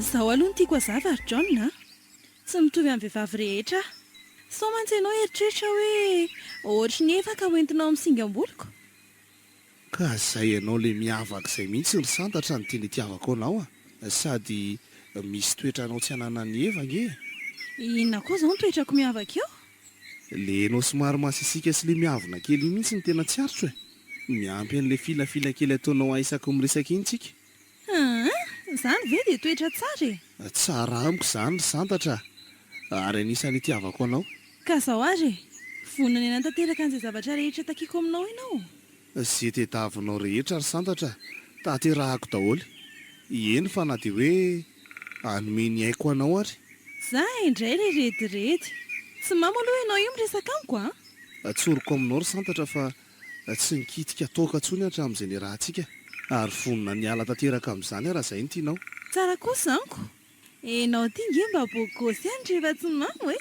Izao aloha no tiako hazava ry John a! Tsy mitovy amin'ny vehivavy rehetra aho. Sao mantsy ianao hieritreritra hoe ohatry ny efa ka hoentinao amin'ny singam-boliko? Ka zay ianao le miavaka izay mihitsy ry Santatra no tena itiavako anao a! Sady misy toetranao tsy ananan'i Eva ange e! Inona koa izao ny toetrako miavaka eo? Le enao somary masisika sy le miavona kely iny mihitsy no tena tsy aritro e! Miampy an'le filafila kely ataonao ahy isaky ny miresaka iny tsika. Aa! Izany ve dia toetra tsara e! Tsara amiko izany ry Santatra a! Ary anisan'ny itiavako anao. Ka izao ary e! Vonona ny hanatanteraka an'izay zavatra rehetra takiako aminao ianao? Ze tediavinao rehetra ry Santatra tanterahako daholo. Eny fa na dia hoe hanome ny aiko anao ary. Za indray ry rediredy. Tsy mamo aloha ianao io miresaka amiko a! Tsoriko aminao ry Santatra fa tsy nikitika toaka intsony hatramin'izay niarahantsika ary vonona ny hiala tanteraka amin'izany aho raha izay no tianao. Tsara kosa amiko. Enao ty nge mba bogosy ihany rehefa tsy mamo e!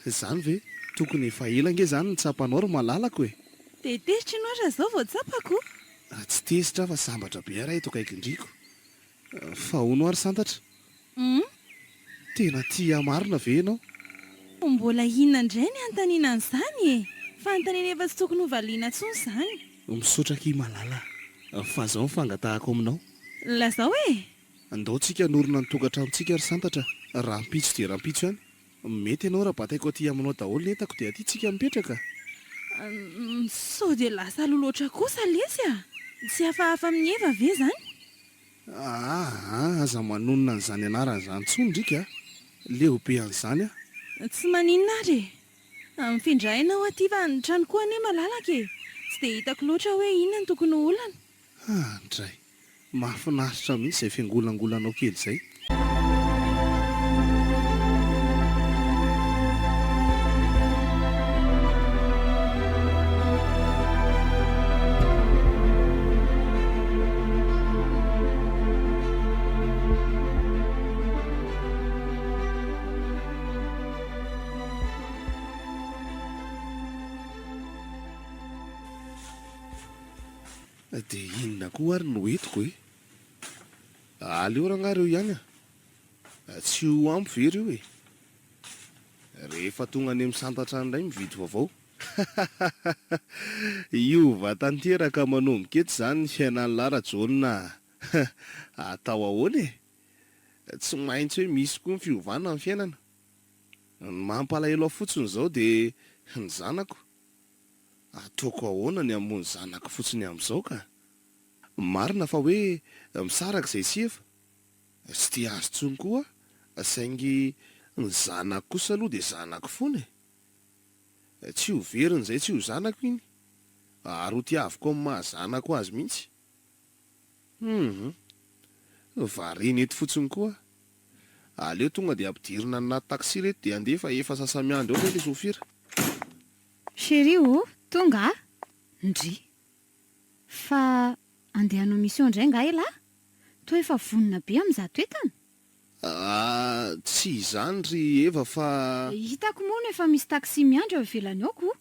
Izany ve? Tokony efa ela ange izany no tsapanao ry malalako e! Dia tezitra ianao raha izao vao tsapako? Tsy tezitra aho fa sambatra be aho raha eto akaikin-driko. Fa hono ary santatra? Hum? Tena tia ahy marina ve ianao? Mbola inona indray ny hanontaniana an'izany e? Fanontaniana efa tsy tokony hovaliana intsony izany. Misaotra akia Malala a! Fa izao ny fangatahako aminao. Lazao e! Andao tsika hanorina ny tokantranontsika ry Santatra a! Rahampitso dia rahampitso ihany. Mety ianao raha bataiko aty aminao daholo ny entako dia aty tsika mipetraka? Sao dia lasa aloha loatra kosa lesy a! Tsy hafahafa amin'i Eva ve izany? Aa aza manonona an'izany anarana izany intsony ndry ka! Leo be an'izany aho. Tsy maninona ary e! Mifindra aina aho aty fa ny trano koa anie malalaka e! Tsy dia hitako loatra hoe inona no tokony ho olana. Andray! Mahafinaritra mihitsy izay fiangolangolanao kely izay. Dia inona koa ary no entiko e? Aleo rangaha ireo ihany a! Tsy ho ampy ve ireo e? Rehefa tonga any amin'ny santatra any indray mividy vaovao. Hiova tanteraka manomboka eto izany ny fiainan'lah Rajaona a! Atao ahoana e? Tsy maintsy hoe misy koa ny fiovana amin'ny fiainana. Ny mampalahelo ahy fotsiny izao dia ny zanako. Ataoko ahoana ny hamono zanako fotsiny amin'izao ka? Marina fa hoe misaraka izay sy efa. Tsy tia azy intsony koa aho, saingy ny zanako kosa aloha dia zanako foana e! Tsy ho veriny izay tsy ho zanako iny, ary ho tiaviko amin'ny maha zanako azy mihitsy. Hum! Variana eto fotsiny koa aho. Aleo tonga dia ampidirina any anaty taxi ireto dia handeha fa efa sasa-miandry ao ve ilay sofira? Chérie ô, tonga ah! Ndry. Fa andeha hanao mission indray angaha elah? Toa efa vonona be amin'izato entana? Ah, tsy izany ry Eva fa. Hitako moa no efa misy taxi miandry ao ivelany ao ko!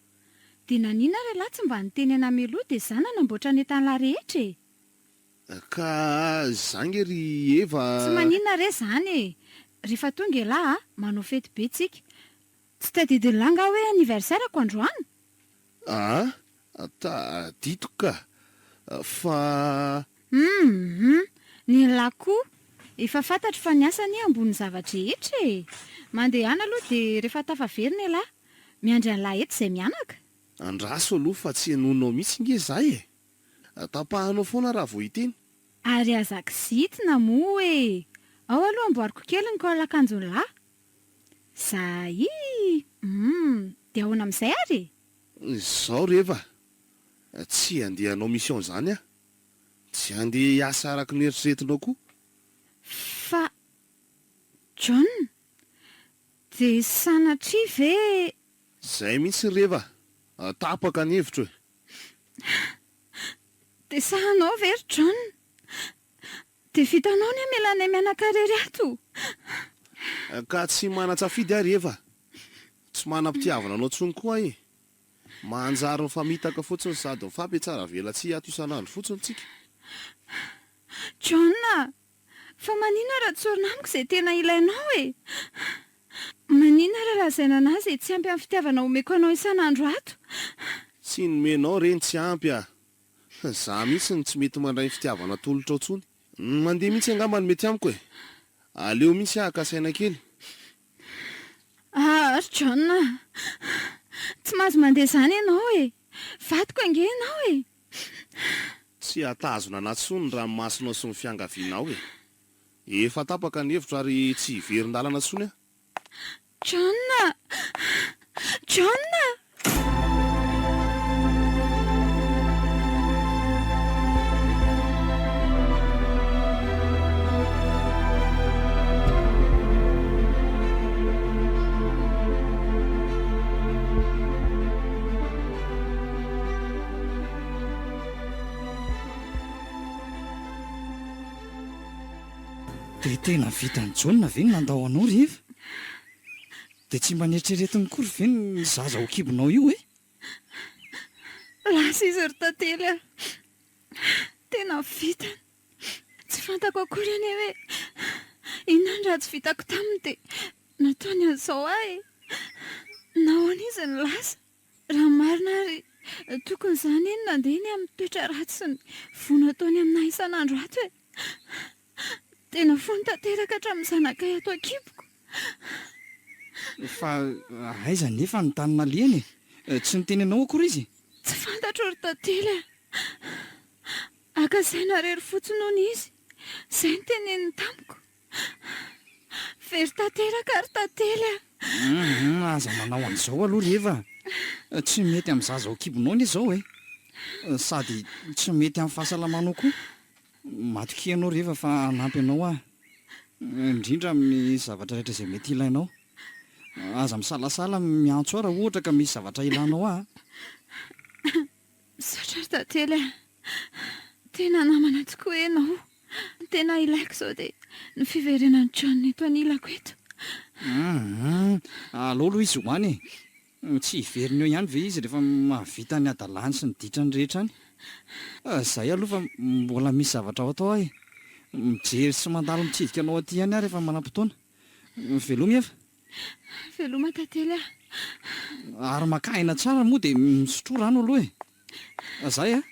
Dia naninona ary elah tsy mba niteny anah mialoha dia za nanamboatra ny entan'lah rehetra e! Ka za nge ry Eva. Tsy maninona re zany e! Rehefa tonga elah a, manao fety be tsika. Tsy tadidin'lah nga hoe anniversaire-ko androany? Aa, tadidiko ka! Fa. Hum! Ny an'lah koa, efa fantatro fa ny asa anie ambonin'ny zava-drehetra e! Mandehana aloha dia rehefa tafaverina elah, miandry an'lah eto izay mianaka. Andraso aloha fa tsy henoinao mihitsy nge za e! Tapahanao foana raha vao hiteny. Ary aza kizitina moa e! Ao aloha amboariko kely ny col akanjon'lah. Zay! Humm! Dia ahoana amin'izay ary e? Izao ry Eva, tsy handeha hanao mission izany aho. Tsy handeha hiasa araka ny eritreretinao koa. Fa John, dia sanatria ve. Izay mihitsy ry Eva, tapaka ny hevitro e! Dia sahanao ve ry John? Dia vitanao ny hamela anay mianaka irery ato? Ka tsy manan-tsafidy aho ry Eva. Tsy manam-pitiavana anao intsony koa aho e. Manjary mifamitaka fotsiny sady mifampihatsaravelatsihy ato isan'andro fotsiny tsika. John a! Fa maninona raha tsorina amiko izay tena ilainao e? Maninona raha lazaina anah izay tsy ampy amin'ny fitiavana omeko anao isan'andro ato? Tsy nomenao re ny tsy ampy ah! Za mihitsy no tsy mety mandray ny fitiavana atolotrao tsony. Ny mandeha mihitsy angamba no mety amiko e! Aleo mihitsy aho haka saina kely. Ah ry John ah! Tsy mahazo mandeha izany ianao e! Vadiko ange ianao e! Tsy hahatazona anah tsony ny ranomasonao sy ny fiangavianao e! Efa tapaka ny hevitro ary tsy hiverin-dalana tsony aho. John a! John a! Dia tena vitan'i Jaona ve ny nandao anao ry Eva? Dia tsy mba neritreretiny akory ve ny zaza ao an-kibonao io e? Lasa izy ry Tantely a! Tena vitany! Tsy fantako akory anie hoe inona ny ratsy vitako taminy dia nataony an'izao ahy e! Nahoana izy no lasa? Raha ny marina ary, tokony izaho anie no nandeha ny amin'ny toetra ratsy sy ny vono ataony aminà isan'andro ato e! Tena fony tanteraka hatramin'ny zanakay ato an-kiboko. Fa aiza anefa ny tany nalehany e? Tsy niteny anao akory izy? Tsy fantatro ry Tantely a! Haka saina irery fotsiny hono izy. Izay no teneniny tamiko. Very tanteraka ry Tantely a! Hum, aza manao an'izao aloha ry Eva a! Tsy mety amin'ny zaza ao an-kibonao anie izao e! Sady tsy mety amin'ny fahasalamanao koa. Matokia anao ry Eva fa hanampy anao aho, indrindra amin'ny zavatra rehetra izay mety hilainao. Aza misalasala miantso ahy raha ohatra ka misy zavatra ilanao ahy a! Misaotra ry Tantely a! Tena namana tokoa ianao. Ny tena ilaiko izao dia ny fiverenan'i John eto anilako eto. Hum, aleo aloha izy ho any e! Tsy hiverina eo ihany ve izy rehefa mahavita ny hadalany sy ny ditrany rehetra any? Izay aloha fa mbola misy zavatra ho atao aho e! Mijery sy mandalo mitsidika anao aty ihany aho rehefa manam-potoana. Veloma Eva! Veloma Tantely a! Ary makà aina tsara moa dia misotroa rano aloha e! Zay a!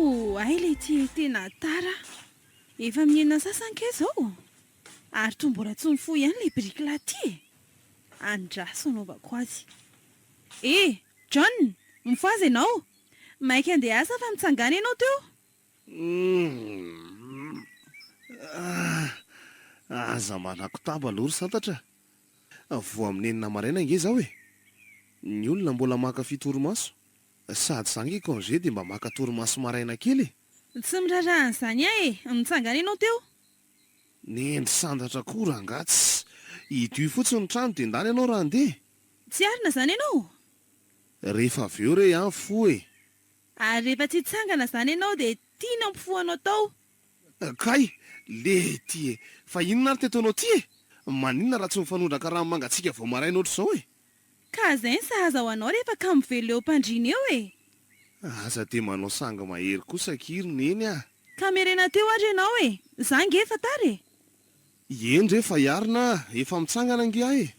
Oay letia tena tara a! Efa mihena sasany kay zao? Ary toa mbola tsy mifoha ihany ilay biriky lahy ty e! Andraso hanaovako azy. Eh! John! Mifohaza ianao! Maika handeha hiasa fa mitsangàna ianao teo! Humm! Aza manakotaba aloha ry santatra a! Vao amin'ny enina maraina ange izao e! Ny olona mbola maka fitorimaso. Sady za nge congé dia mba maka torimaso maraina kely e! Tsy miraharaha an'izany aho e! Mitsangana ianao teo! Nendry sandatra koa rangaha tsy! Hidio fotsiny ny trano dia ndany ianao raha handeha. Tsy arina izany ianao? Rehefa avy eo re an fo e! Ary rehefa tsy hitsangana izany ianao dia tiany ampifohanao tao. Kay! Lety e! Fa inona ary ty ataonao ty e? Maninona raha tsy mifanondraka rano mangatsiaka vao maraina ohatr'izao e? Ka zay ny sahaza ho anao rehefa kamo velona eo am-pandriana eo e! Aza dia manao sangy mahery kosa akia ry Neny a! Ka miherena teo ary ianao e! Za ange efa tara e! Eny re fa hiarina a! Efa mitsangana ange aho e!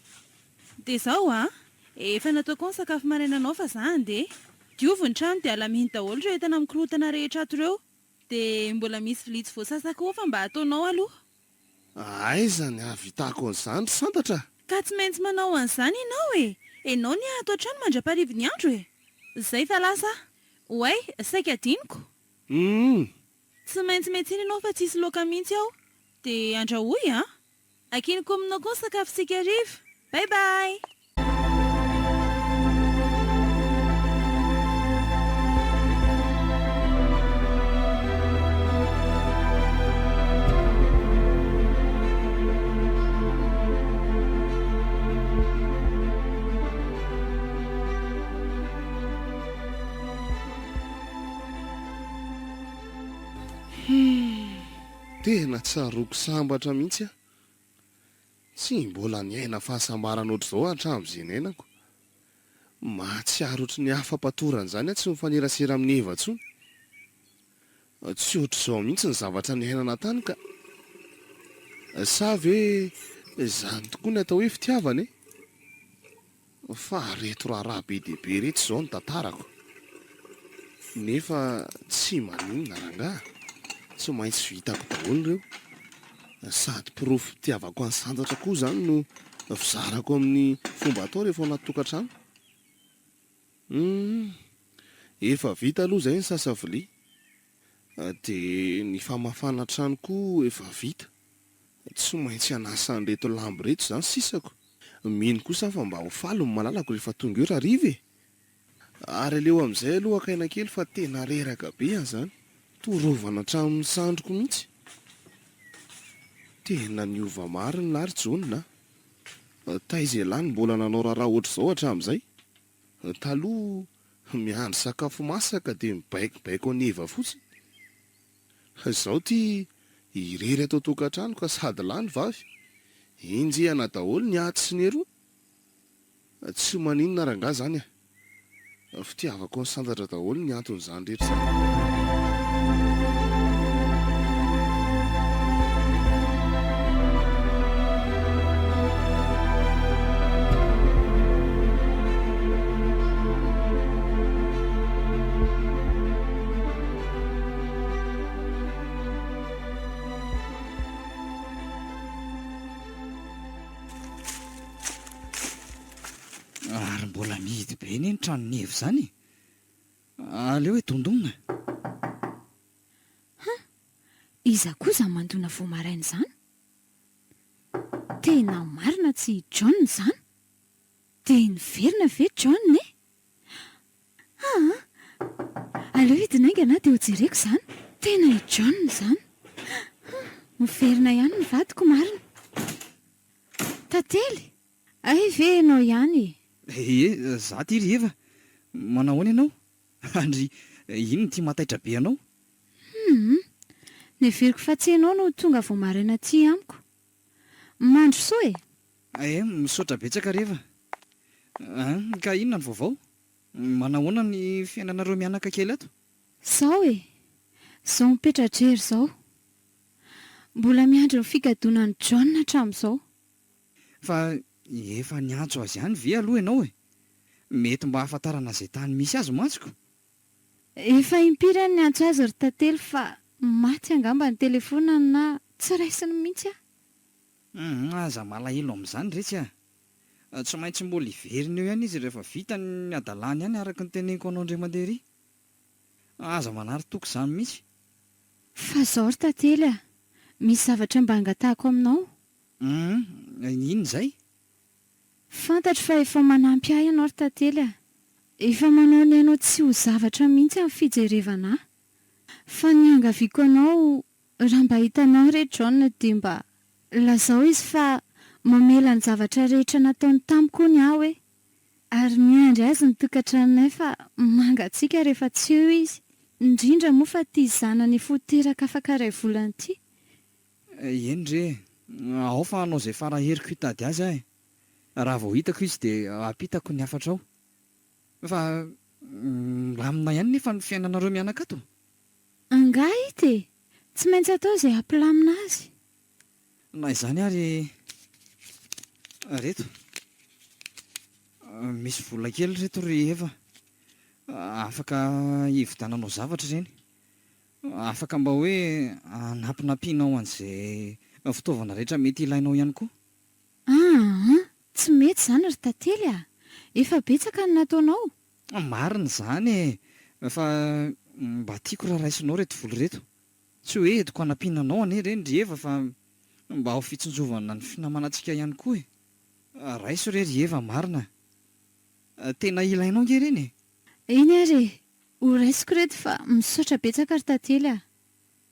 Dia zao a! Efa nataoko ao ny sakafo marainanao fa za handeha. Diovy ny trano dia alamino daholo ireo entana mikorontana rehetra ato ireo. Dia mbola misy vilia tsy voasasa koa fa mba ataonao aloha. Aiza ny hahavitako an'izany ry Santatra a! Ka tsy maintsy manao an'izany ianao e! Ianao ny ato an-trano mandra-paharivin'ny ny andro e! Zay fa lasa aho. Oay, saika adinoko. Humm! Tsy maintsy miantsena ianao fa tsisy laoka mihitsy ao. Dia andrahoy an! Akiniko aminao koa ny sakafontsika hariva. Bye bye! Humm! Tena tsaroako sambatra mihitsy aho. Tsy mbola niaina fahasambarana ohatr'izao hatramin'izay niainako. Mahatsiaro ohatry ny afa-patorana izany aho tsy mifanerasera amin'i Eva intsony. Tsy ohatr'izao mihitsy ny zavatra niainana tany ka. Sa ve izany tokoa ny atao hoe fitiavana e? Fa reto raharaha be dia be reto izao no tantarako. Nefa tsy maninona rangaha, tsy maintsy vitako daholo ireo. Sady porofom-pitiavako an'i Santatra koa izany no fizarako amin'ny fomba atao rehefa ao anaty tokantrano. Humm, efa vita aloha izay ny sasa vilia. Dia ny famafana trano koa efa vita. Tsy maintsy hanasa an'ireto lamba ireto izany sisako. Mino kosa aho fa mba ho faly ny malalako rehefa tonga eo Rariva e! Ary aleo amin'izay aloha haka aina kely fa tena reraka be aho izany. Torovana hatramin'ny sandriko mihitsy. Tena niova marina lahy ry Jaona a! Taiza ialahy no mbola nanao raharaha ohatr'izao hatramin'izay? Taloha miandry sakafo masaka dia mibaikobaiko an'i Eva fotsiny. Izao ty irery ato an-tokantrano ka sady lahy no vavy. Enjehana daholo ny atsy sy ny eroa. Tsy maninona rangahy zany a! Fitiavako an'i Santatra daholo ny anton'izany rehetra izany. Ary mbola mihidy be anie ny tranon'i Eva izany e! Aleo hoe dondonina. Ha! Iza koa izany mandona vao maraina izany? Tena marina tsy i John izany? Dia niverina ve John e? Aa! Aleo hidina haingana aho dia hojereko izany. Tena i John izany. Miverina ihany ny vadiko marina. Tantely! Hay ve ianao ihany e? Ie, za ty ry Eva. Manao ahoana ianao? Andry, inona ity mahataitra be anao? Hum! Neveriko fa tsy ianao no ho tonga vao maraina aty amiko. Mandrosoa e! Eh, misaotra betsaka ry Eva. An, ka inona ny vaovao? Manahoana ny fiainanareo mianaka kely ato? Zao e! Zao mipetra-drery zao. Mbola miandry ny figadonan'i John hatramin'izao. Fa efa niantso azy ihany ve aloha ianao e? Mety mba hahafantarana izay tany misy azy mantsy ko! Efa impiry aho niantso azy ry Tantely fa maty angamba ny telefonany na tsy raisiny mihitsy aho. Humm aza malahelo amin'izany retsy a! Tsy maintsy mbola hiverina eo ihany izy rehefa vita ny hadalany ihany araka ny teneniko anao indray mandeha ery. Aza manary toky izany mihitsy. Fa zao ry Tantely a! Misy zavatra mba angatahako aminao. Humm inona izay? Fantatro fa efa manampy ahy ianao ry Tantely a! Efa manao ny ainao tsy ho zavatra mihitsy amin'ny fijerevana ahy. Fa ny iangaviako anao Raha mba hitanao re John dia mba lazao izy fa Mamela ny zavatra rehetra nataony tamiko hono aho e! Ary miandry azy ny tokantranonay fa mangatsiaka rehefa tsy eo izy, indrindra moa fa ity zanany efa ho teraka afaka iray volana ity. Eny re, ao fa hanao izay fara heriko hitady azy aho e! Raha vao hitako izy dia hampitako ny hafatrao. Fa milamina ihany nefa ny fiainanareo mianaka ato? Angaha hita e! Tsy maintsy atao izay hampilamina azy. Na izany ary reto, misy vola kely reto ry Eva, afaka hividiananao zavatra ireny, afaka mba hoe hanampinampianao an'izay fitaovana rehetra mety hilainao ihany koa. Aa! Tsy mety izany ry Tantely a! Efa betsaka ny nataonao. Marina izany e! Fa mba tiako raha raisinao ireto vola ireto. Tsy hoe entiko hanampiana anao anie ireny ry Eva fa mba ho fitsinjovana ny finamanantsika ihany koa e! Raiso re ry Eva marina a! Tena ilainao ange ireny e! Eny ary e! Ho raisiko ireto fa misaotra betsaka ry Tantely a!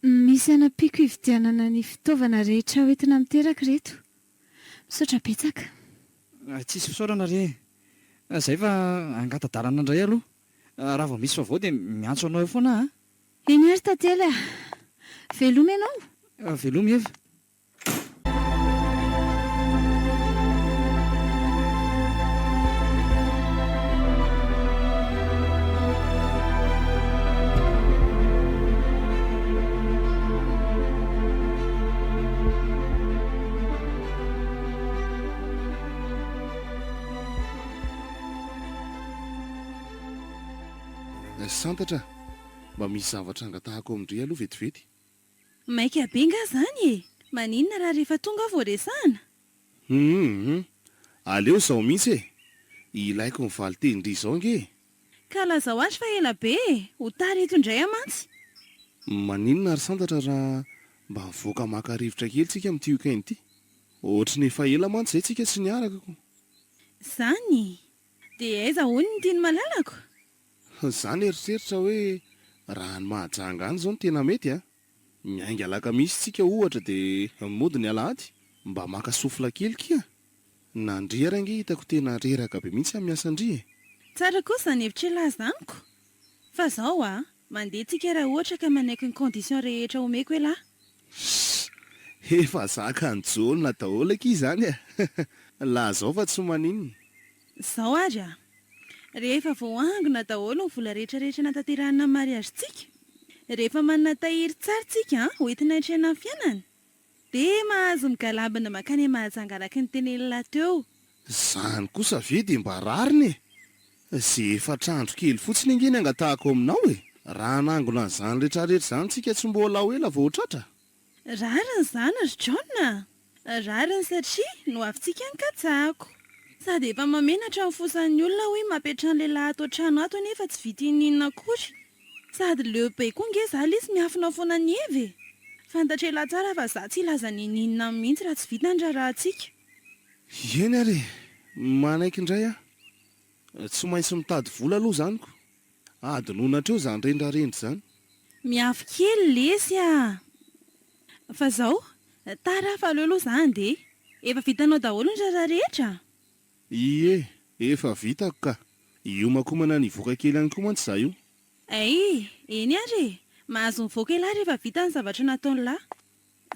Misy hanampiako hividianana ny fitaovana rehetra ho entina miteraka ireto. Misaotra betsaka. Tsisy fisaorana re e! Zay fa hangata-dalana indray aloha. Raha vao misy vaovao dia miantso anao eo foana aho a! Eny ary Tantely a! Veloma ianao? Veloma Eva. Santatra a! Mba misy zavatra angatahako amin-dry aloha vetivety. Maika be nga zany e! Maninona raha rehefa tonga aho vao resahana? Hum! Aleo izao mihitsy e! Ilaiko ny valin-tenin-dry izao ange e! Ka lazao azy fa ela be e! Ho tara eto indray aho mantsy! Maninona ry Santatra raha mba mivoaka maka rivotra kely tsika amin'ity week-end ity? Ohatry ny efa ela mantsy izay tsika tsy niaraka ko! Zany? Dia aiza hono ny tian'i malalako? Za nieritreritra hoe raha any Mahajanga any zao no tena mety a! Miainga alakamisy tsika ohatra de mody ny alahady, mba maka souffle kely kia! Na ndry ary ange hitako tena reraka be mihitsy amin'ny asan-dry e! Tsara kosa izany hevitr'ialahy izany ko! Fa zao a! Mandeha tsika raha ohatra ka manaiky ny condition rehetra omeko elah. Ssss! Efa zakan'i Jaona daholo akia izany e! Lazao fa tsy maninona. Zao ary a! Rehefa voaangona daholo ny vola rehetra rehetra natanterahina ny mariazintsika, rehefa manana tahiry tsara tsika ho entina hiatrehana ny fiainana, dia mahazo migalabina mankany Mahajanga araky ny tenenin'lah teo. Zany kosa ve dia mba rariny e! Ze efatra andro kely fotsiny ange ny angatahako aminao e! Raha hanangona an'izany retraretra izany tsika tsy mbola ho ela vao ho tratra. Rariny izany ry John a! Rariny satria ny hoavintsika no katsahako. Sady efa mamenatra ny fosan'ny olona hoe mampiantrano lehilahy ato an-trano ato anefa tsy vita inoninona akory. Sady leo be koa nge za lesy miafina foana ny Eva e! Fantatr'elah tsara fa za tsy hilaza ninoninona mihitsy raha tsy vita ny raharahantsika. Eny ary e! Manaiky indray aho. Tsy maintsy mitady vola aloha izany ko! Adinoina hatreo izany rendrarendra izany. Miafy kely lesy a! Fa zao, tara aho fa aleo aloha za handeha. Efa vitanao daholo ny raharaha rehetra? Ie, efa vitako ka! Hiomankomana ny hivoaka kely ihany koa mantsy za io. Ay, eny ary e! Mahazo mivoaka elah rehefa vita ny zavatra nataon'lah.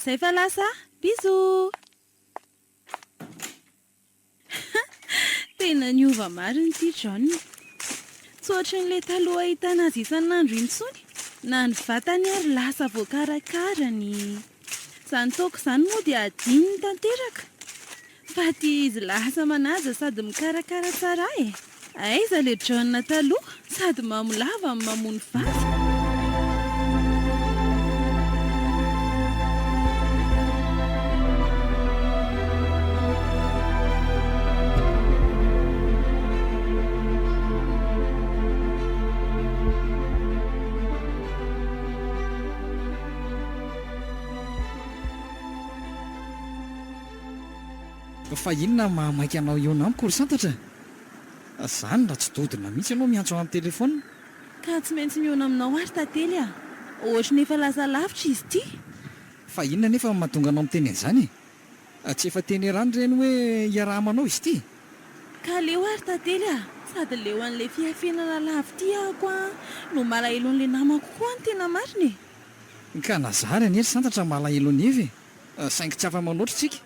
Zay fa lasa aho! Bisous! Tena niova marina ity John. Tsy ohatran'ilay taloha ahitana azy isan'andro intsony. Na ny vatany ary lasa voakarakara ny. Izany toaka izany moa dia adinony tanteraka. Fa ity izy lasa manaja sady mikarakara tsara e. Aiza le John taloha sady mamo lava no mamono vava. Fa inona no mahamaika anao hihaona amiko ry Santatra? Zany raha tsy dodona mihitsy ianao miantso ahy amin'ny telephone. Ka tsy maintsy mihaona aminao aho ry Tantely a! Ohatry ny efa lasa lavitra izy ity. Fa inona anefa no mahatonga anao miteny an'izany e? Tsy efa teny erany ireny hoe iaraha-manao izy ity? Ka aleo ary Tantely a! Sady leo an'ilay fiafenana lava ity aho koa no malahelo an'ilay namako koa ny tena marina e! Ka na za ary anie ry Santatra malahelo an'i Eva e! Saingy tsy afa-manoatra tsika.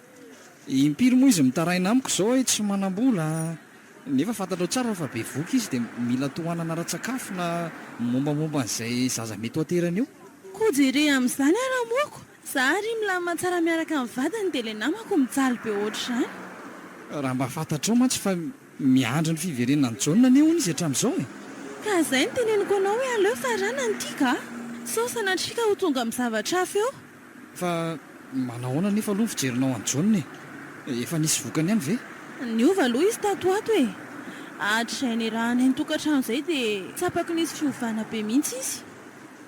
Impiry moa izy mitaraina amiko izao hoe tsy manam-bola, nefa fantatrao tsara fa bevohoka izy dia mila tohanana ara-tsakafo na mombamomba an'izay zaza mety ho aterany eo. Koa jere amin'izany aho Ramoko, za ary milamina tsara miaraka amin'ny vadiny dia ilay namako mijaly be ohatr'izany. Raha mba fantatrao mantsy fa miandry ny fiverenan'i Jaona anie hono izy hatramin'izao e! Ka izay no teneniko anao hoe aleo faranana ity ka! Sao sanatria ka ho tonga amin'ny zavatra hafa eo. Fa manahoana anefa aloha ny fijerinao an'i Jaona e? Efa nisy vokany ihany ve? Niova aloha izy tato ho ato e! Hatrizay niarahanay nitokantrano izay dia tsapako nisy fiovana be mihitsy izy.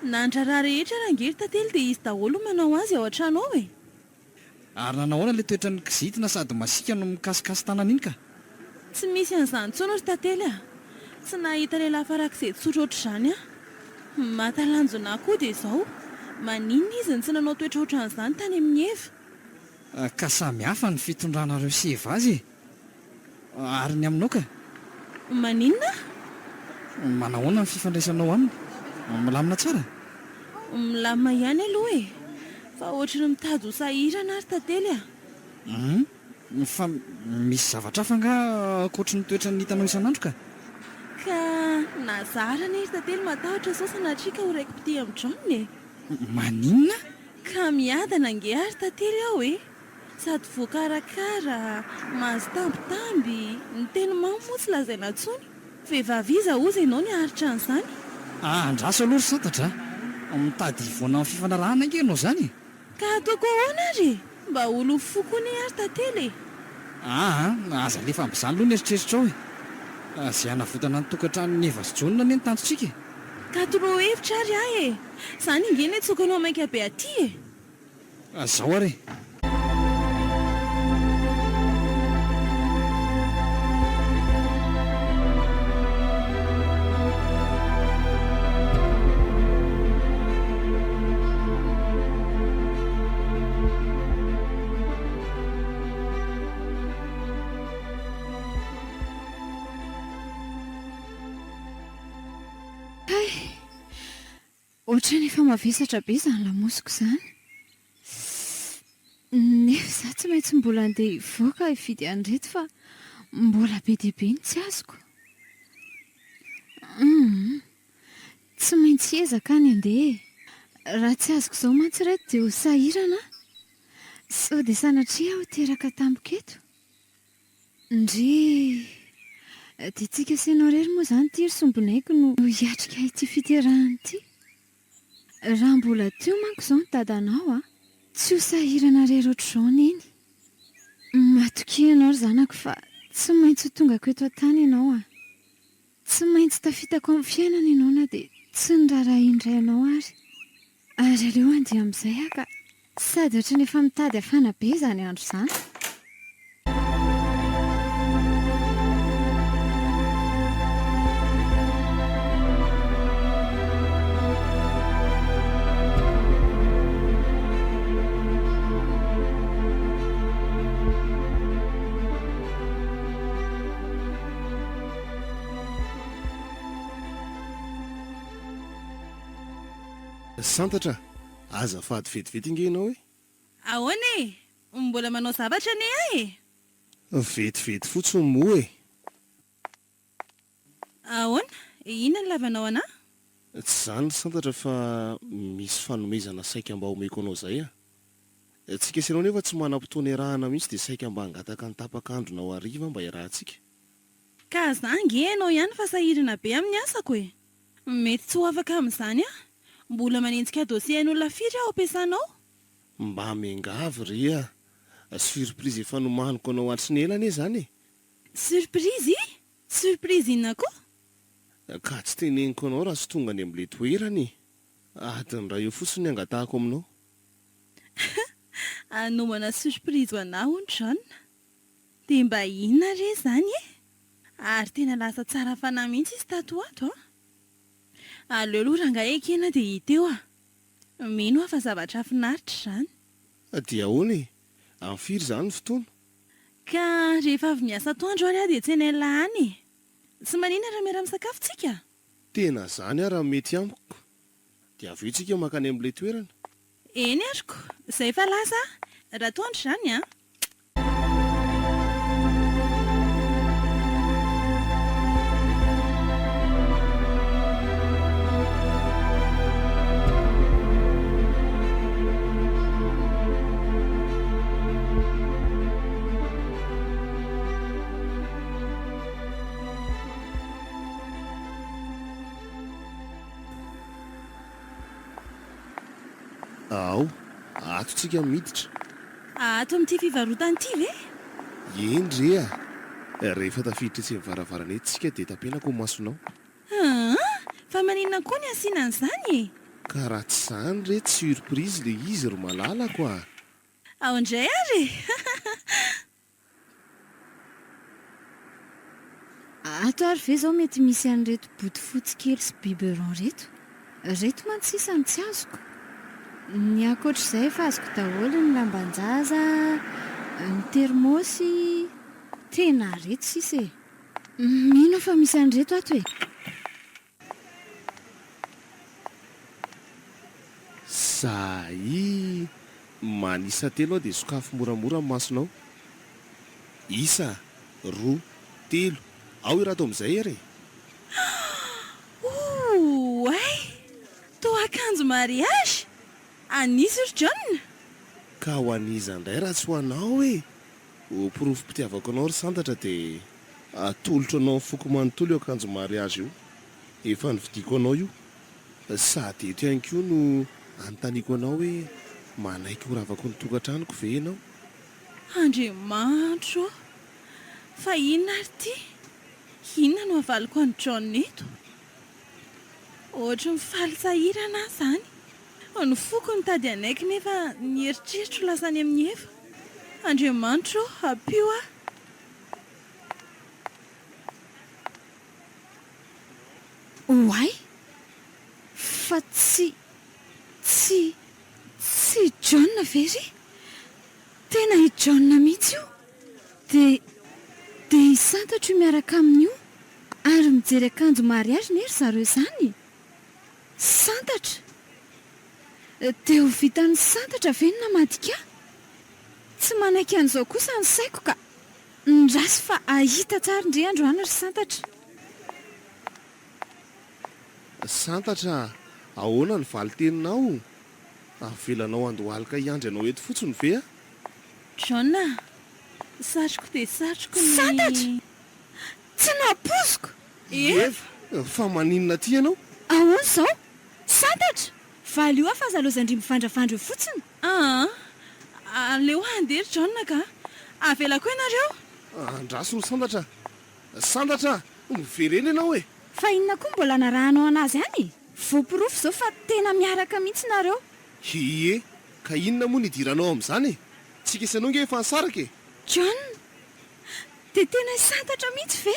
Na ny raharaha rehetra ary ange ry Tantely dia izy daholo no manao azy ao an-trano ao e! Ary nanao ahoana ilay toetran'ny kizitina sady masiaka no mikasikasi-tanana iny ka? Tsy misy an'izany intsony ry Tantely a! Tsy nahita lehilahy farak'izay tsotra ohatr'izany aho. Ny mahatalanjona ahy koa dia izao, maninona izy no tsy nanao toetra ohatran'izany tany amin'i Eva? Ka samy hafa ny fitondranareo sy Eva azy e! Ary ny aminao ka? Maninona? Manahoana ny fifandraisanao aminy? Milamina tsara? Milamina ihany aloha e! Fa ohatry ny mitady ho sahirana aho ry Tantely a! Hum, fa misy zavatra hafa angaha ankoatry ny toetrany hitanao isan'andro ka? Ka na zara anie ry Tantely matahotra sao sanatria ka ho raiki-pitia amin'i John e! Maninona? Ka miadana ange aho ry Tantely aho e! Sady voakarakara, mahazo tambitamby, ny teny mamy moa tsy lazaina intsony. Vehivavy iza hozy ianao ny haharitra an'izany? Andraso aloha ry santatra a! Mitady hivoana amin'ny fifanarahana ange ianao izany e! Ka ataoko ahoana ary e? Mba olon'ny fo koa anie aho ry Tantely e! Aa, aza alefa amin'izany aloha ny eritreritrao e! Izay hanavotana ny tokantranon'i Eva sy Jaona anie no tanjontsika e! Ka toroa hevitra ary aho e! Izany ange no iantsoako anao maika be aty e! Zao ary e! Hay! Ohatran'ny efa mavesatra be izany lamosiko izany. Nefa izaho tsy maintsy mbola handeha hivoaka hividy an'ireto fa mbola be dia be ny tsy azoko. Humm. Tsy maintsy hiezaka aho ny handeha e. Raha tsy azoko izao mantsy ireto dia ho sahirana aho. Sao dia sanatria aho teraka tampoka eto? Ndrii! Dia tsika sy ianao irery moa izany ity ry sombinaiko no hiatrika ity fiterahana ity? Raha mbola teo manko izao ny dadanao a! Tsy ho sahirana irery ohatr'izao neny. Matokia ianao ry zanako fa tsy maintsy ho tongako eto an-tany ianao a! Tsy maintsy tafitako amin'ny fiainana ianao na dia tsy niraharahian'ny rainao ary. Ary aleo handeha amin'izay aho ka. Sady ohatran'ny efa mitady hafana be izany andro izany. Santatra a! Azafady vetivety nge ianao e! Ahoana e? Mbola manao zavatra anie aho e! Vetivety fotsiny moa e! Ahoana? Inona no ilavanao anà? Tsy izany ry Santatra fa misy fanomezana saika mba omeko anao izay a! Tsika sy ianao nefa tsy manam-potoana iarahana mihitsy dia saika mba hangataka ny tapak'andronao hariva mba iarahantsika. Ka za ange ianao ihany fa sahirana be amin'ny asako e! Mety tsy ho afaka amin'izany aho. Mbola manenjika dossier an'olona firy aho ampiasana ao? Mba miangavy re a! Surprise efa nomaniko anao hatry ny ela anie izany e! Surprise? Surprise inona koa? Ka tsy teneniko anao raha tsy tonga any amin'ilay toerana e! Adiny iray eo fotsiny ny angatahako aminao. Hanomana surprise ho anah hono John. Dia mba inona re izany e? Ary tena lasa tsara fanahy mihitsy izy tato ho ato an! Aleo aloha rangahy ekena dia hita eo a! Mino aho fa zavatra hahafinaritra izany. Dia ahoana e? Amin'ny firy izany ny fotoana? Ka rehefa avy miasa atoandro ary aho dia tsenain'la any e! Tsy maninona raha miara-misakafo tsika? Tena izany ary mety amiko. Dia avy eo tsika mankany amin'ilay toerana. Eny ary ko! Izay fa lasa aho. Raha atoandro izany an! Ao, ato tsika miditra. Ato amin'ity fivarotana ity ve? Eny re a! Rehefa tafiditra etsy amin'ny varavarana etsy tsika dia tapenako ny masonao. Aa! Fa maninona koa ny asiana an'izany e? Ka raha tsy izany re tsy surprise le izy ry malalako a! Ao indray ary e! Ato ary ve izao mety misy an'ireto bodofotsy kely sy biberon reto? Reto mantsy sisa no tsy azoko. Ny ankoatr'izay efa azoko daholo ny lamban-jaza, ny termosy, tena reto sisa e! Mino aho fa misy an'ireto ato e! Zay! Manisa telo aho dia sokafy moramora ny masonao. Isa, roa, telo. Ao i Rado amin'izay ary e! Oay! Toa akanjo mariage! An'iza io ry John? Ka ho an'iza indray raha tsy ho anao e! Ho porofom-pitiavako anao ry Santatra dia atolotro anao ny foko manontolo io akanjo mariage io. Efa novidiako anao io. Sady eto ihany koa no anontaniako anao hoe manaiky ho ravako ny tokantranoko ve ianao? Andriamanitro ô! Fa inona ary ity? Inona no havaliko an'i John eto? Ohatry ny faly sahirana aho izany. Ny foko nitady hanaiky nefa ny eritreritro lasa any amin'i Eva. Andriamanitro ô, ampio aho. Oay! Fa tsy, tsy, tsy i John ve ry? Tena i John mihitsy io! Dia, dia i Santatra io miaraka aminy io, ary mijery akanjo mariage ne ry zareo izany e! Santatra! Dia ho vitan'i Santatra ve ny namadika ahy? Tsy manaiky an'izao kosa ny saiko ka! Ndraso fa hahita tsara ndry androany ry Santatra. Santatra a! Ahoana ny valin-teninao? Avelanao handohalika hiandry anao eto fotsiny ve aho? John a! Satriko dia satriko ny. Santatra! Tsy nampoiziko! Eva! Fa maninona aty ianao? Ahoana izao? Santatra! Valio aho fa aza laozan-dry mivandravandra eo fotsiny. Aa! Aleo handeha ry John ka! Avelako eo nareo! Andraso ry Santatra a! Santatra a! Miverena ianao e! Fa inona koa mbola anarahanao anazy any e? Voaporofo izao fa tena miaraka mihitsy nareo. Ie! Ka inona moa no idiranao amin'izany e? Tsika sy anao nge efa nisaraka e! John! Dia tena i Santatra mihitsy ve?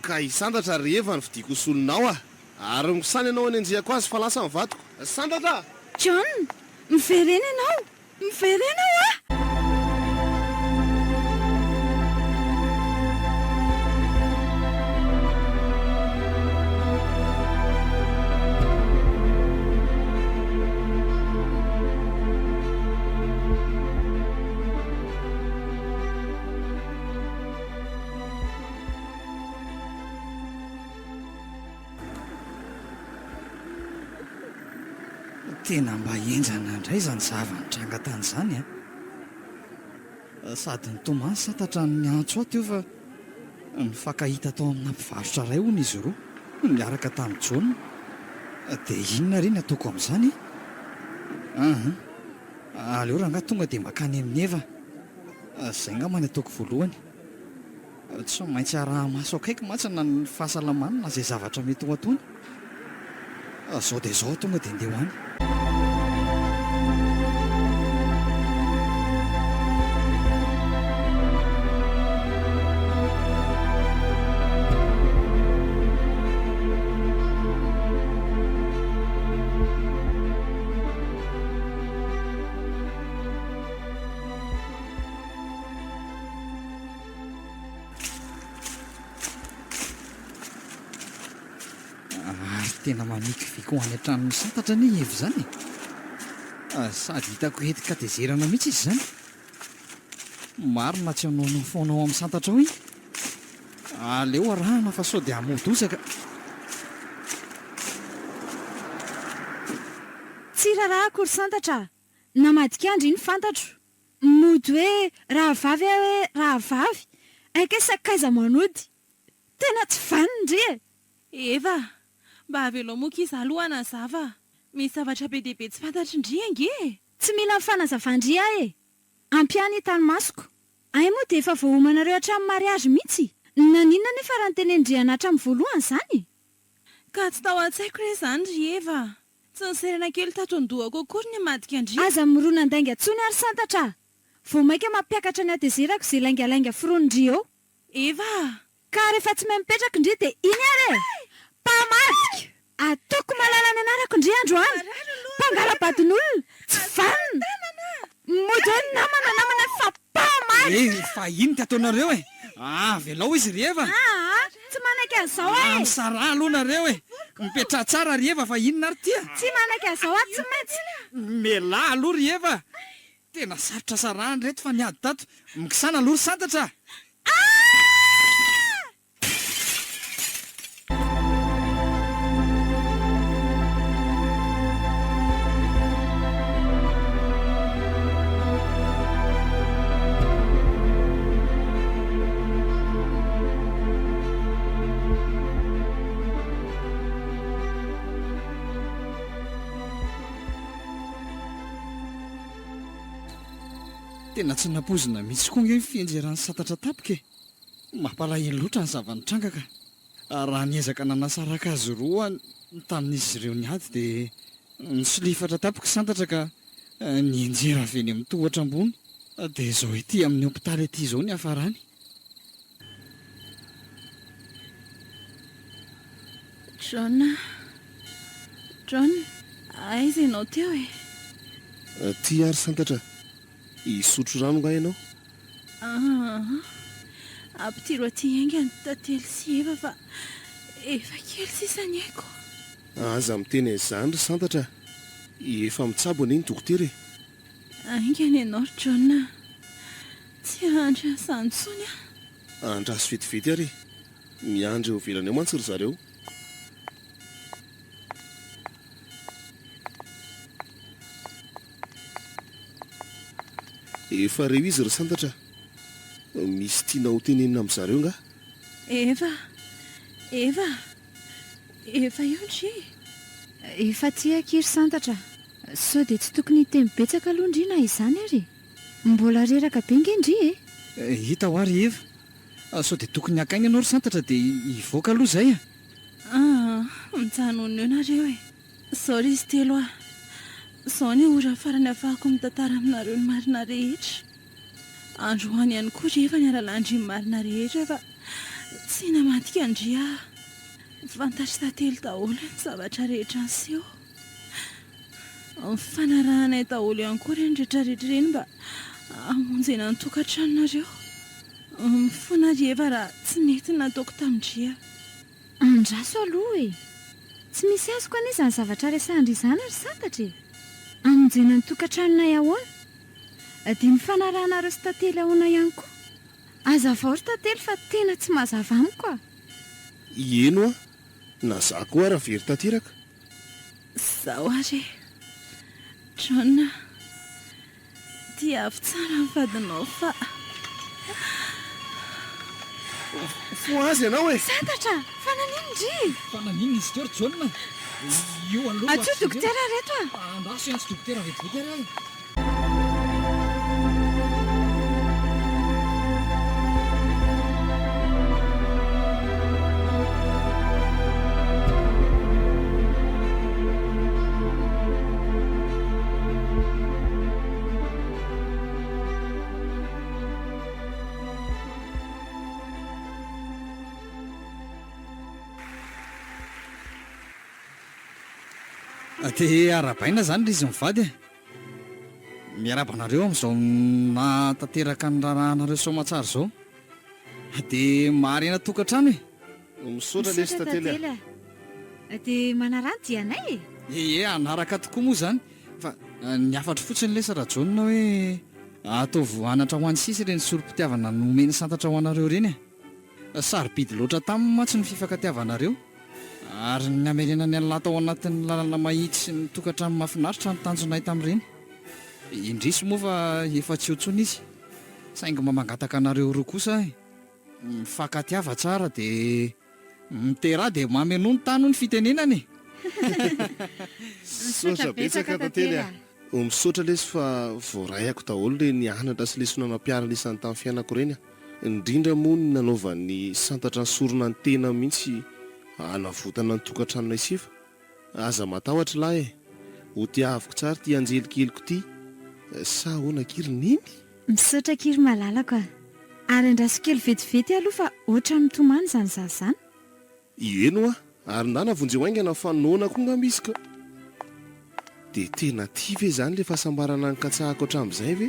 Ka i Santatra ry Eva no fidiako ho solonao ah! Ary misana ianao hanenjehako azy fa lasa ny vadiko. Santatra! John! Miverena ianao! Miverena hoa! Tena mba henjana indray izany zava-nitranga tany izany an! Sady nitomany santatra no niantso ahy teo fa nifankahita tao amina mpivarotra iray hono izy roa, niaraka tamin'i Jaona. Dia inona re ny ataoko amin'izany e? An! Aleo rangahy tonga dia mankany amin'i Eva. Izay angamba ny ataoko voalohany. Tsy maintsy araha-maso akaiky mantsy na ny fahasalamany na izay zavatra mety ho ataony. Izao dia izao aho tonga dia ndeha ho any. tena manikiviky ho any an-tranon'i Santatra anie i Eva izany e! Sady hitako entin-katezerana mihitsy izy izany. Marina tsy hanaonao foana ao amin'i Santatra ao iny. Aleo arahana fa sao dia hamoa-doza ka. Tsy rarahako ry Santatra a! Namadika andry iny fantatro. Mody hoe rahavavy aho hoe rahavavy, hay kay sakaiza manody. Tena tsy vanona ndry e! Eva, mba avelao moa ki za aloha hanazava a! Misy zavatra be dia be tsy fantatry ndry ange e! Tsy mila ny fanazavan-dry aho e! Ampy ahy ny hitan'ny masoko. Hay moa dia efa voaomanareo hatramin'ny mariage mihitsy! Naninona anefa raha notenenin-dry anah hatramin'ny voalohany izany e? Ka tsy tao an-tsaiko re izany ry Eva a! Tsy niserana kely tato an-dohako akory ny hamadika an-dry. Aza mirona an-dainga intsony ary santatra a! Vao mainka mampiakatra ny hatezerako izay laingalainga foronin-dry eo. Eva a! Ka rehefa tsy mahay mipetraka ndry dia iny ary e! Mpamadika! Ataoko malala ny anarako ndry androany! Mpangala-badin'olona! Tsy vanona! Mody hoe namana namana fa mpamadika! Eh, fa ino ty ataonareo e? Avelao izy ry Eva! Aa! Tsy manaiky an'izao aho e! Misaraha aloha nareo e! Mipetraha tsara ry Eva fa inona ary ty a? Tsy manaiky an'izao aho, tsy maintsy! Mialà aloha ry Eva! Tena sarotra sarahana ireto fa niady tato. Mikisana aloha ry santatra a! Aah! Tena tsy nampoizina mihitsy koa ange ny fianjeran'ny santatra tampoka e! Mampalahelo loatra ny zava-nitranga ka! Raha niezaka nanasaraka azy roa tamin'izy ireo niady dia nisolifatra tampoka i Santatra ka nianjera avy eny amin'ny tohatra ambony dia izao ety amin'ny hopitaly ety izao ny hiafarany. John a! John, aiza ianao teo e? Aty ary Santatra, hisotro rano angaha ianao? Aa, ampidiro aty haingana Tantely sy Eva fa efa kely sisa ny aiko. Aza miteny an'izany ry Santatra a! Efa mitsabo anie ny dokotera e! Haingana ianao ry John a! Tsy hahandry an'izany intsony aho. Andraso vetivety ary e! Miandry eo ivelany eo mantsy ry zareo. Efa reo izy ry Santatra a! Misy tianao ho tenenina amin-dry zareo angaha? Eva! Eva! Efa eo ndry e! Efa aty akia ry Santatra a! Sao dia tsy tokony hiteny betsaka aloha ndry na izany ary e! Mbola reraka be nge ndry e! Hita hoa ry Eva! Sao dia tokony haka aina ianao ry Santatra dia hivoaka aloha izay a! Aa! Mijanona eo nareo e! Zao ry izy telo a! Zao ny ora farany afahako mitantara aminareo ny marina rehetra. Androany ihany koa ry efa niara-landry ny marina rehetra fa tsy namadika an-dry aho. Fantatr'i Tantely daholo ny zavatra rehetra niseho. Nifanarahanay daholo ihany koa ireny rehetra rehetra ireny mba hamonjena ny tokantranonareo. Mifona ry Eva raha tsy nety ny nataoko tamin-dry aho. Andraso aloha e! Tsy misy azoko anie izany zavatra resahan-dry izany ry Santatra e! Hamonjena ny tokantranonay ahoana? Dia nifanarahanareo sy Tantely ahoana ihany koa? Hazavao ry Tantely fa tena tsy mazava amiko a! Ieny hoa, na za koa ara very tanteraka. Zao ary e! John a! Tiavo tsara ny vadinao fa. Fohaza ianao e! Santatra! Fa naninona ndry? Fa naninona izy teo ry Jaona? Io aloha Antsoy dokotera reto a! Andraso hiantso dokotera vetivety ary aho e! Dia arahabaina izany ry izy mivady e! Miarahaba anareo amin'izao nahatanteraka ny raharahanareo soamatsara izao. Dia maharena tokantrano e! Misaotra lesy Tantely a! Dia manaraha ny dianay e! Ie, hanaraka tokoa moa izany, fa ny hafatro fotsiny lesy Rajaona hoe ataovy anatra ho an'ny sisa ireny sorom-pitiavana nomen'i Santatra ho anareo ireny e! Sarobidy loatra taminy mantsy ny fifankatiavanareo, ary ny hamerenany an'lah tao anatin'ny lalana mahitsy sy ny tokantrano mahafinaritra no tanjonay tamin'ireny. Indrisy moa fa efa tsy eo intsony izy, saingy mba mangataka anareo roa kosa aho e! Mifankatiava tsara dia miteraha dia mamenoa ny tany hoy ny fitenenana e! Misaotra betsaka Tantely a! Misaotra lesy fa voaraiako daholo ireny anatra sy lesona nampiharina isan'ny tamin'ny fiainako ireny a! Indrindra moa ny nanaovan'ny santatra ny sorona ny tena mihitsy hanavotana ny tokantranonay sifa. Aza matahotra lahy e! Ho tiaviko tsara ity anjely keliko ity sa ahoana akia ry Neny? Misaotra akia ry malalako a! Ary andraso kely vetivety aloha fa ohatran'ny mitomany izany zaza izany. Eny hoa, ary ndana vonjeo haingana fa noana koa ngamba izy ka. Dia tena tia ve izany ilay fahasambarana nikatsahako hatramin'izay ve?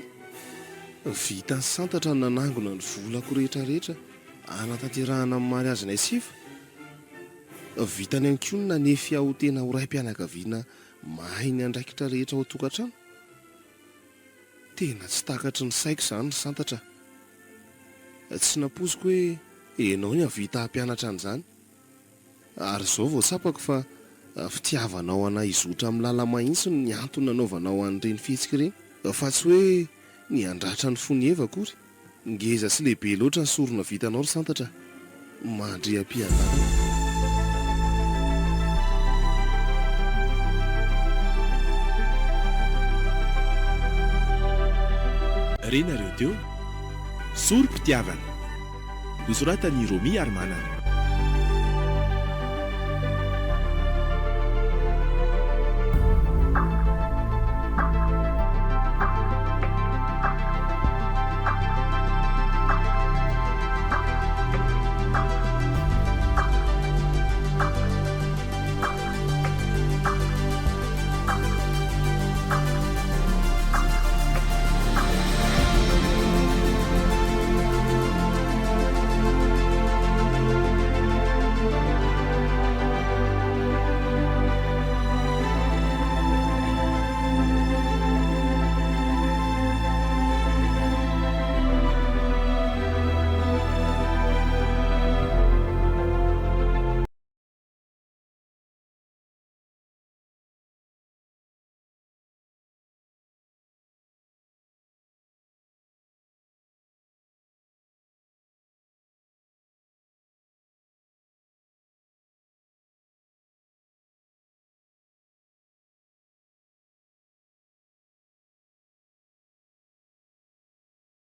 Vitan'i Santatra ny nanangona ny volako rehetra rehetra hanatanterahana ny mariazinay sifa. Vitany ihany koa ny nanefy aho tena ho raim-pianakaviana mahay ny andraikitra rehetra ao an-tokantrano. Tena tsy takatry ny saiko izany ry Santatra a! Tsy nampoiziko hoe ianao no hahavita hampianatra an'izany. Ary izao vao tsapako fa fitiavanao anay hizotra amin'ny lala-mahitsy no antony nanaovanao an'ireny fihetsika ireny, fa tsy hoe ny handratra ny fon'i Eva akory. Ngeza sy lehibe loatra ny sorona vitanao ry Santatra a! Mandria am-piadanana. Renareo teo? Sorom-pitiavana. Nosoratan'i Romy Arimanana.